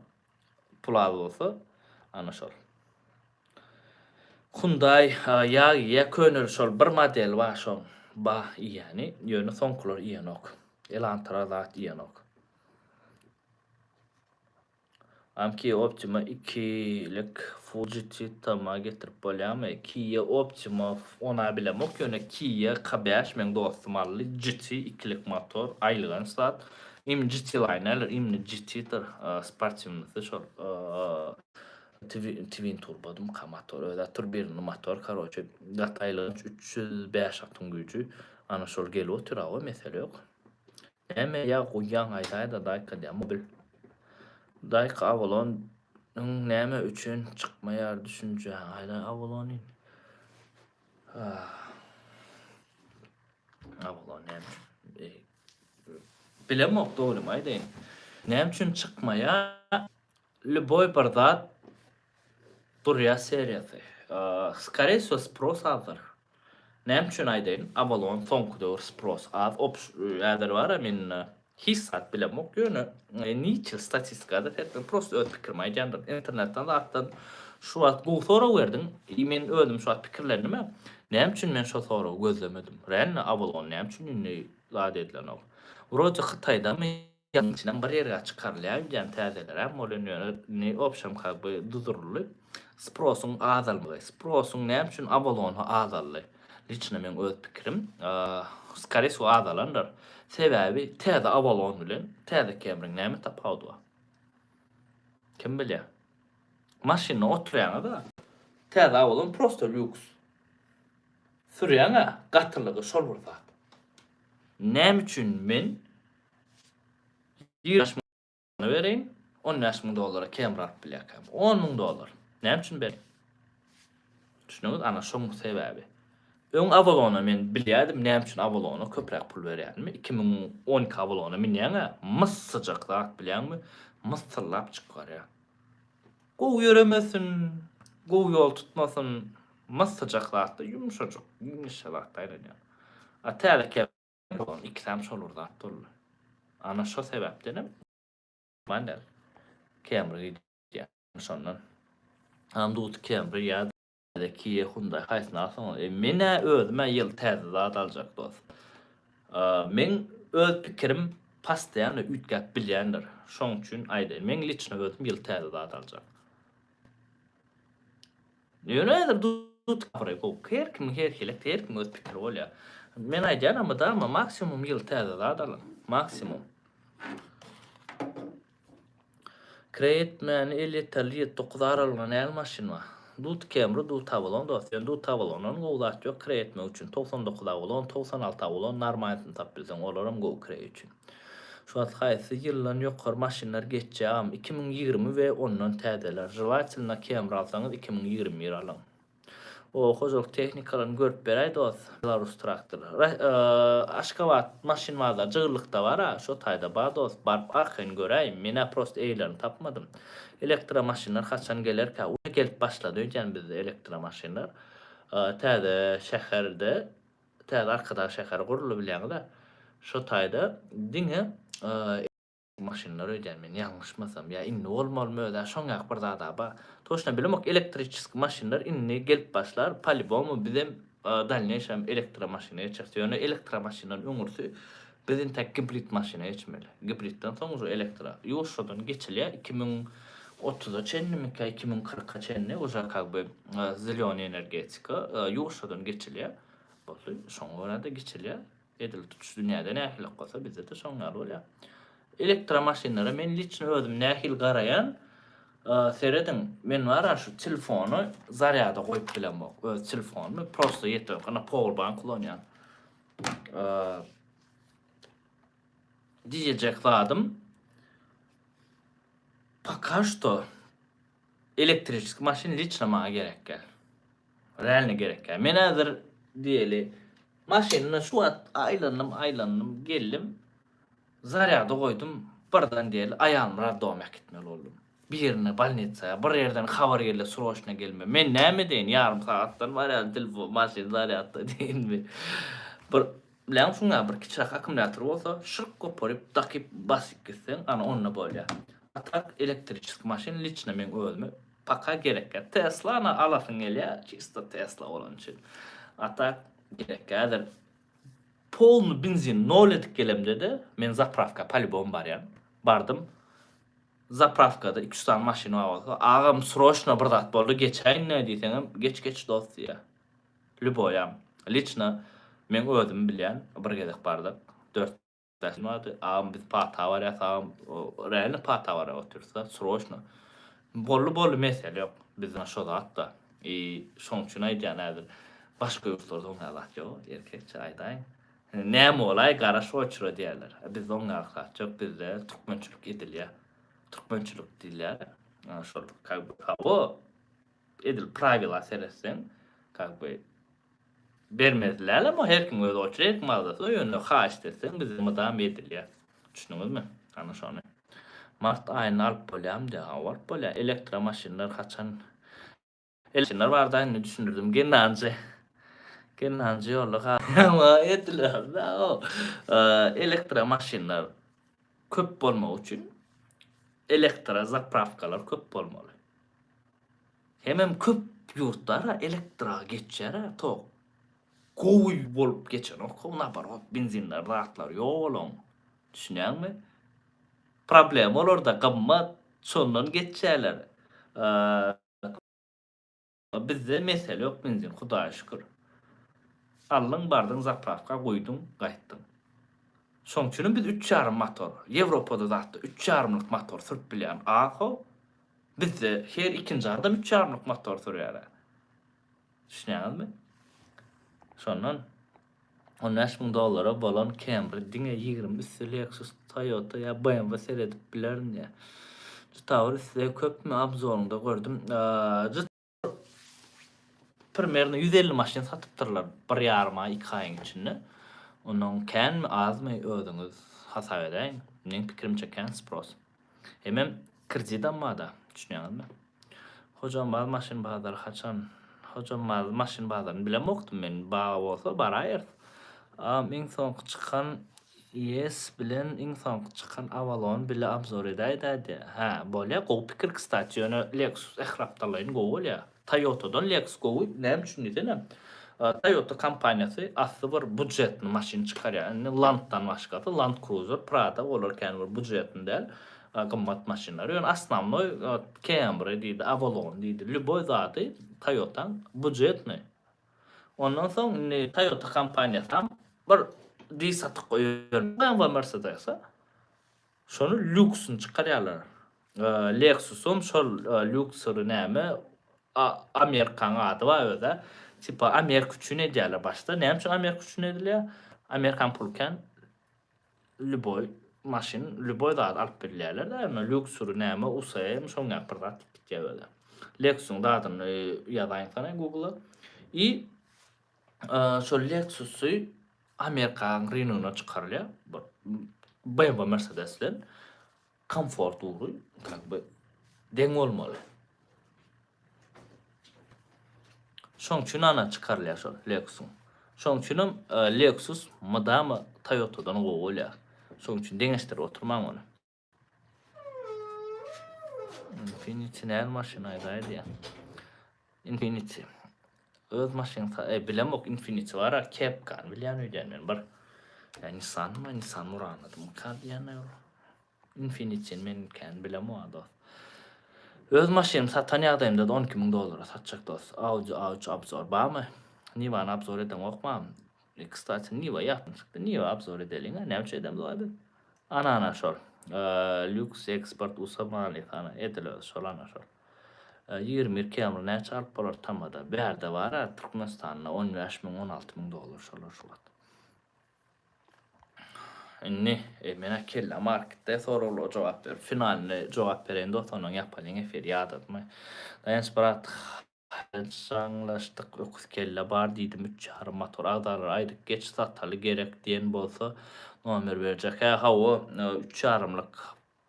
pul az bolsa ana şol. Hyundai ýag iýýä köneli şol bir model bar şoň ba iýýäni ýöne soňkular iýenok. Elantra zat iýenok. Am Kia Optima ikilik Full GT tama getirip bolýarmy? Kia Optima ona bilemok ýöne Kia K5 meň dostum aldy GT ikilik motor aýylganç zat. Im GT Line däldir imni GT-dir sportiwnysy şol twin turbodymka motor özä turbinli motor karoçe gaty aýylganç 305 atyň güýji ana şol gelip otyr awa mesele ýok. Näme ýag guýýaň aýdaýda daýka diýýär mobil. Daýka Avalon yň näme üçin çykmaýar düşünjäň aýdaý Avalonyň. Avalon näme üçin? Bilemok dogrymy aýdaýyn. Näme üçin çykmaýar? Lýuboý bir zat durýar seriýasy. Skoree wseo spros azdyr. Näme üçin aýdaýyn, Avalon soňky döwür spros az, obş häzir bar-a men hiç zat bilemok, ýöne niçil statistikada seretmedim, prosta öz pikirimi aýdýandyryn. Internetden zatdan şu wagt gowy sorag berdiň, i men özüm şu wagt pikirlendim-ä, näme üçin men şo soragy gözlemedim? Realno Avalon näme üçin indi zat edilenok? Wrode Hytaýdamy Ýagyň içinden bir ýergä çykarylýar öýdýän täzelerem bolýan ýöne indi obşem kak by duzurly sprosyň azalmagy sprosyň näme üçin avalona azaldy liçno meň öz pikirim skore wsego azalandyr sebäbi täze avalon bilen täze kemriň näme tapawudy bar kim bilýär maşynda oturýaňyza täze avalon prosto lýuks sürýäňä gatylygy şol bir zat näme üçin men 25 müň bereýin, 15 müň dollara Camry alyp bilýärkäm. 10 müň dollar. Näme üçin bereýin? Düşündiňiz? Ana şoň sebäbi. Öň Avalona men bilýärdim, näme üçin Avalona köpräk pul berýänimi. 2012 Avalona münýäň-ä, myssyjak zat bilýäňmi? Myssyllap çykyp barýar. Gowy ýöremesin, gowy ýol tutmasyn, myssyjak zatda ýumşajyk, giňişje zatda aýlanýar. A täze Camry Olaryň ikisem şol bir zat boldy. Ana şo sebäpdenem man däl. Camry gidýär şondan. Am dut Camry ýa-da Kia Hyundai haýsyny alsaň e, men-ä özüm-ä ýyl täze zat aljak dos. Meň öz pikirim postoýanno üýtgäp bilýändir. Şoň üçin aýdaýyn. Meň liçno özüm ýyl täze zat aljak. Ýöne häzir dut kabry gowy. Her kimiň her hili, her kimiň öz pikiri bolýar. Men aýdýanam mydama maksimum ýyl täze zat alyň. Maksimum. Kireý etmäni elýeterli 79 aralygynda näl maşyn bar? Dut Camry, dut Avalon dost. Ýöne dut Avalondan gowy zat ýok kireý etmek üçin. 99 Avalon, 96 Avalon normalnysyny tapyp bilseň olaram gowy kireý üçin. Şu wagt haýsy ýyldan ýokary maşynlar geçýär agam 2020 we ondan täzeler želatelno Camry alsaňyz 2021 alyň. O hojalyk tehnikalaryny görüp beräý dos Belarus traktor. Aşgabat maşyn bazary jygrylykda bar a şo taýda bar dos baryp arkaýyn göräý menä prosta eýlerini tapmadym. Elektro maşynlar haçan gelerkä uje gelip başlady öýdýän bizde elektro maşynlar täze şäherde Täze Arkadag şäheri guruldy bilýäňiz-ä. Şo taýda diňe maşynlar öýdýän men ýalňyşmasam ýa indi bolmalymy öz-ä şoň ýaly bir zad-a bar. Toçno bilemok elektriçeskiý maşynlar indi gelip başlar polýubomu bizem dalneýşem elektromaşyna geçeris. Ýöne elektromaşyndan öňürti biz intäk gibrid maşyna geçmeli. Gibridden soň uje elektro. Ýuwaşjadan geçilýär 2030-a çenlimikä 2040-a çenli uje kak by zelýonyý energetika ýuwaşjadan geçilýär. Boldy. Şoňa görä-de geçilýär. Edil tutuş dünýäde nähili bolsa, bizde-de şoň ýaly bolýar. Elektromaşynlara men liçno özüm nähili garaýan, serediň, men bar-a şu telefony zarýada goýup bilemok. Öz telefonymy prosto ýetenok. Ana powerbank ulanýan. Diýjek zadym, poka şto elektriçeskiý maşyn liçno maňa gerek däl. Realno gerekýär. Men häzir diýeli maşynda şu wagt aýlandym, aýlandym, geldim. Zarýada goýdum. Birden diýeli aýalymy roddomy äkitmeli boldum. Birine bolnitsa, bir ýerden habar geldi, sroçno gelme. Men näme edeýin? Ýarym sagatdan barýan telefon, maşyn zarýadda diýinmi. Bir bileň şuňa bir kiçiräk akkumulýator bolsa, şyrk goparyp, dakyp, basyp gitseň, ana onda bolýar. A tak elektriçeski maşyn liçno meň özüme Paka gerekýä. Teslany alasyň gelýä çisto Tesla bolany üçin. A tak gerekýä häzir polny benzin nol edip gelemde-de men zaprawka polibom barýan. Bardym. Zaprawkada iki üç sany maşyn bar bolsa, agam sroçno bir zat boldy geçäýin-dä diýseňem geç geç dost diýýä. Lýuboýam. Liçno meň özüm bilýän bir gezek bardyk. Dört Bäşim bardy. Agam biz pata barýas agam. Realno pata barýas otyrys-da, sroçno. Boldy boldy mesele ýok. Bizde şo zat-da. I şoň üçin aýdýan häzir başga ýurtlarda oň ýaly zat ýok, erkekçe aýdaýyn. Näme bolaý garaş oçura diýerler. Bizde oň ýaly zat ýok. Bizde türkmençilik edilýär. Türkmençilik diýilýär. Şol kak by hawa edil prawila seretseň kak by Bermezlerem o her kim öz oçry her kim agzasy ýöne haýyşt etseň bizde mydam edilýär. Düşündiňizmi? Ana şony. Mart aýynda alyp bolýarmy diýýär. Hawa alyp bolýar. Elektro maşynlar haçan Maşynlar barada indi düşündirdim. Gennanjy. Kenanjy ýolda galýaňmy? Ediler-dä o. Elektromaşynlar köp bolmagy üçin elektro zaprawkalar köp bolmaly. Hemem köp ýurtlar elektra geçýär-ä tok. Gowy bolup geçenok, naborot benzinler zatlar ýok olaň. Düşünýäňmi? Problema olarda gymmat, şondan geçýärler. Bizde mesele ýok benzin hudaýa şükür. Aldyň bardyň zaprawka guýduň gaýtdyň. Şoň üçinem biz üç ýarym motor, Ýewropada zatda üç ýarymlyk motor sürüp bilýän az how. Bizde her ikinji adam üç ýarymlyk motor sürýär. Düşünýäňizmi? Şondan 15 müň dollara bolan Camry diňe 20 üsti Lexus, Toyota ýa BMW seredip bilerin diýýär. Jitawr isleg köpmi obzoryňda gördüm. Primerno 150 maşyn satypdyrlar bir ýarym aý, iki aýyň içinde. Ondan känmi, azmy özüňiz hasap edäýiň. Meň pikirimçe kän spros. Hemem kredidam barda, düşünýäňizmi? Hojambaz maşyn bazary haçan? Hojambaz maşyn bazaryny bilemokdym men. Bar bolsa baraýarys. Agam iň soňky çykan ES bilen iň soňky çykan Avalon bile obzor edäýdä diýä. Hä, bolýa gowy pikir kstati ýöne Lexus ährapdalaýyn gowy bolýa. Toyotadan Lexus gowy näme üçin diýsene. Toyota kompaniýasy asly bir budjetny maşyn çykarýar. Indi Landdan başgasy Land Cruiser, Prado olar kän bir budjetny däl. Gymmat maşynlar. Ýöne osnownoý Camry diýdi, Avalon diýdi. Lýuboý zady Toyotaň budjetny. Ondan soň indi Toyota kompaniýasam bir diý satyk goýup BMW Mercedes-e şony lýuksyny çykarýarlar. Lexusam şol lýuksury näme Amerikaň ady bar özä. Tipa Amerika üçin edýärler başda. Näme üçin Amerika üçin edilýär? Amerikan puly kän. Lýuboý maşyn, lýuboý zady alyp bilýärler-de, ýöne lýuksury näme, USM şoň ýaly bir zat diýip gitýär özi. Lexusyň zadyny ýazaýyňsana Google-a. I şol Lexusy Amerikanyň rynygyna çykarylýar. Bir BMW Mercedes bilen komfort ugry kak by deň bolmaly. Şoň üçin ana çykarylýar şol Lexusyň. Şoň üçinem Lexus mydama Toyotadan gowy bolýar. Şoň üçin deňeşdirip oturmaň ony. Infiniti näl maşyn aýdaý diýýär. Infiniti. Öz maşyn e, bilemok Infiniti bar a kepkany bilýän öýdýän men bir. Ýa Nissan my Nissan Murano-dymyka diýýän ol. Infinitini men kän bilemok dost. Öz maşynymy satan ýagdaýymda-da 12 müň dollara satjak dost. Audi A3 obzor barmy? Niwany obzor edeňokmam? E, kstati, Niwa ýatdan çykdy. Niwa obzor edeliň-ä. Näme üçin edemzok biz? Ana ana şol. Lýuks eksport usa many sana edil özi şol ana şol. 21 Camry näçe alyp bolar tamada? Bärde bar-a Türkmenistanda 15 müň 16 müň dollar şolar şu wagt. Indi e, men-ä kelläm aryp gitdi soraglara jogap berip. Finalyny jogap bereýin dost ondan ýapalyň efiri ýadadymy. Daýanç brat jaňlaşdyk öküz kelle bar diýdim üç ýarym motor agzalara aýdyp geç sataly gerek diýen bolsa nomer berjek. Hä hawa üç ýarymlyk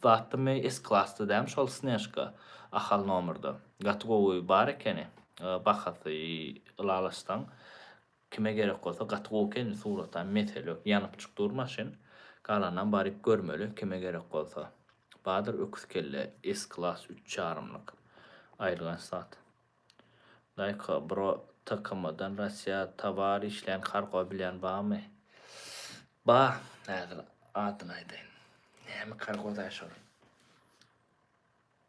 zatdymy S klasda dämi şol snežka Ahal nomerde gaty gowy bar ekeni bahasy ylalaşsaň Kime gerek bolsa gaty gowy ekeni suratam mesele ýok ýanypjyk dur maşyn galanam baryp görmeli kime gerek bolsa badyr öküz kelle S klas üç ýarymlyk aýylganç zat Daýka bro TKM-dan Rossiýa towar işleýän kargo bilýän bamy ba häzir adyny aýdaýyn näme kargodaý şol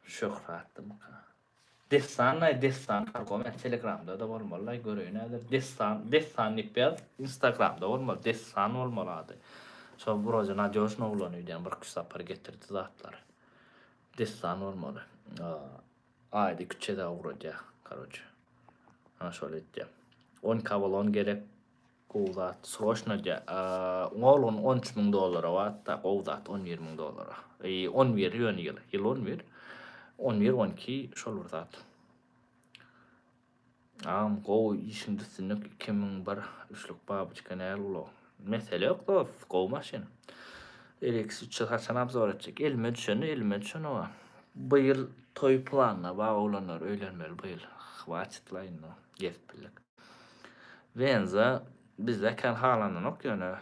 Şöhratdymyka? Dessan-laý Dessan kargo men telegramda-da bolmaly-laý göreýin häzir Dessan Dessan diýip ýaz instagramda bolmaly Dessan bolmaly ady. Şol wroje nadýožno oglan öýdýän bir iki üç sapar getirdi zatlary. Dessan bolmaly. Aýda iki üç gezek ugradýar karoçe. Ana şol etýär. 12 avalon gerek Gowy zat sroçno diýä. Oglan 13 müň dollara batda gowy zat 11 müň dollara. E, 11 ýöne ýyl. Ýyl 11. 11 12 şol bir zat. Agam gowy işiňde üstünlik 2001 üçlük babyçka näl ulag. Mesele ýok dost gowy maşyn. RX 3 haçan obzor etjek? Elime düşeni elime düşeni oba. Bu ýyl toý planyna bar oglanlar öýlenmeli bu ýyl. Hwaçit la indi gezip bildik. Wenza bizde kän halananok ýöne.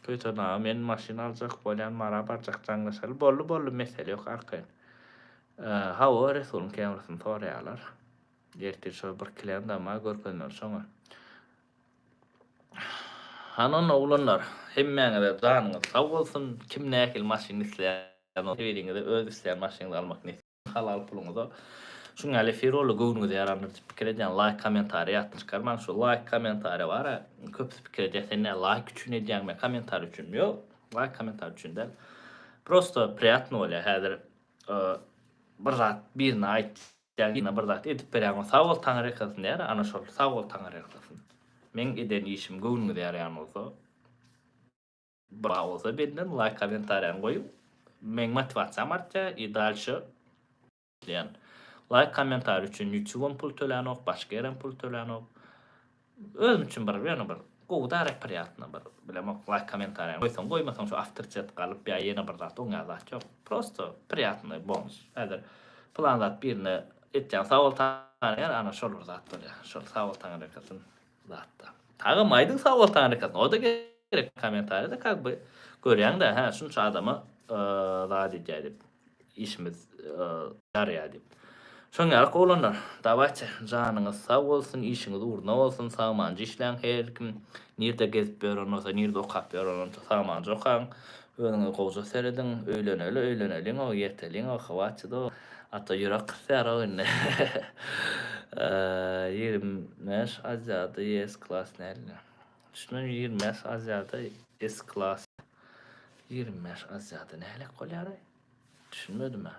Köýten aga men maşyn aljak bolýan Mara barjak jaňlaşaly boldy boldy mesele ýok arkaýyn. Hawa Resulyň Camrysyny soraýarlar. Ertir şol bir klient ama görkezmeli şoňa. Hany onda oglanlar hemmäňize janyňyz sag bolsun kim nähili maşyn isleýän bolsa biriňize öz isleýän maşynyňyzy almak nesip etsin halal puluňyza. Şuň ýaly efir boldy göwnüňize ýarandyr diýip pikir edýän laýk kommentariýa ýatdan çykarmaň şu laýk kommentariýa bara köpüsi pikir edýär sen nä laýk üçin edýäňmi kommentariýa üçinmi ýok laýk kommentariýa üçin däl prosto priýatno bolýar häzir bir zat birine aýt Ýa bir zat edip berýäňmi sag bol Taňryýalkasyn diýer ana şol sag bol Taňryýalkasyn. Meň eden işim göwnüňize ýaraýan bolsa bir bolsa benden laýk kommentariýany goýuň meň motiwasiýam artýar i dalşe diýen. Laýk kommentariýa üçin ýutubam pul tölänok başga ýerem pul tölänok. Özüm üçin bir ýöne bir gowy dara priýatno bir bilemok laýk kommentariýaňy goýsaň goýmasaň şu awtoritet galyp ýa ýene bir zat oňa zat ýok prosto priýatnyý bonus häzir pylan zat birine etýäň sag bol taňryýar ana şol bir zat bolýar şol sag bol taňryýalkasyn zatda tagam aýdyň sag bol taňryýalkasyn oda gerek kommentariýada kak by görýäňdä hä şunça adama zat edýär diýip Işimiz ýaraýar diýip. Şoň ýaly oglanlar, dawaýte, janyňyz sag bolsun, işiňiz ugruna bolsun, sagmanja işläň, her kim nirde gezip ýören bolsa, nirde okap ýören bolsa sagmanja okaň, özüňize gowja serediň, öýleneli, öýleneliň-ow, ýeteliň-ow, hwaçyt-ow, ata ýürek gysýar-ow indi. 25 Aziýada S klas näle? Düşünmedim 25 Aziýada S klas. 25 Aziýada nälik bolýar-aý? Düşünmedim-ä.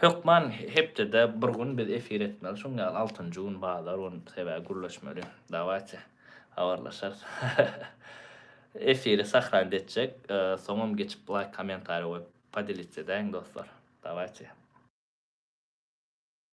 Hökman hepdede bir gün biz efir etmeli şuň ýaly altynjy gün bazar gün sebäbi gürleşmeli. Dawayte habarlaşarys. Efiri sahranit etjek soňam geçip laýk kommentariýa goýup podelitsa edäýiň dostlar. Dawayte.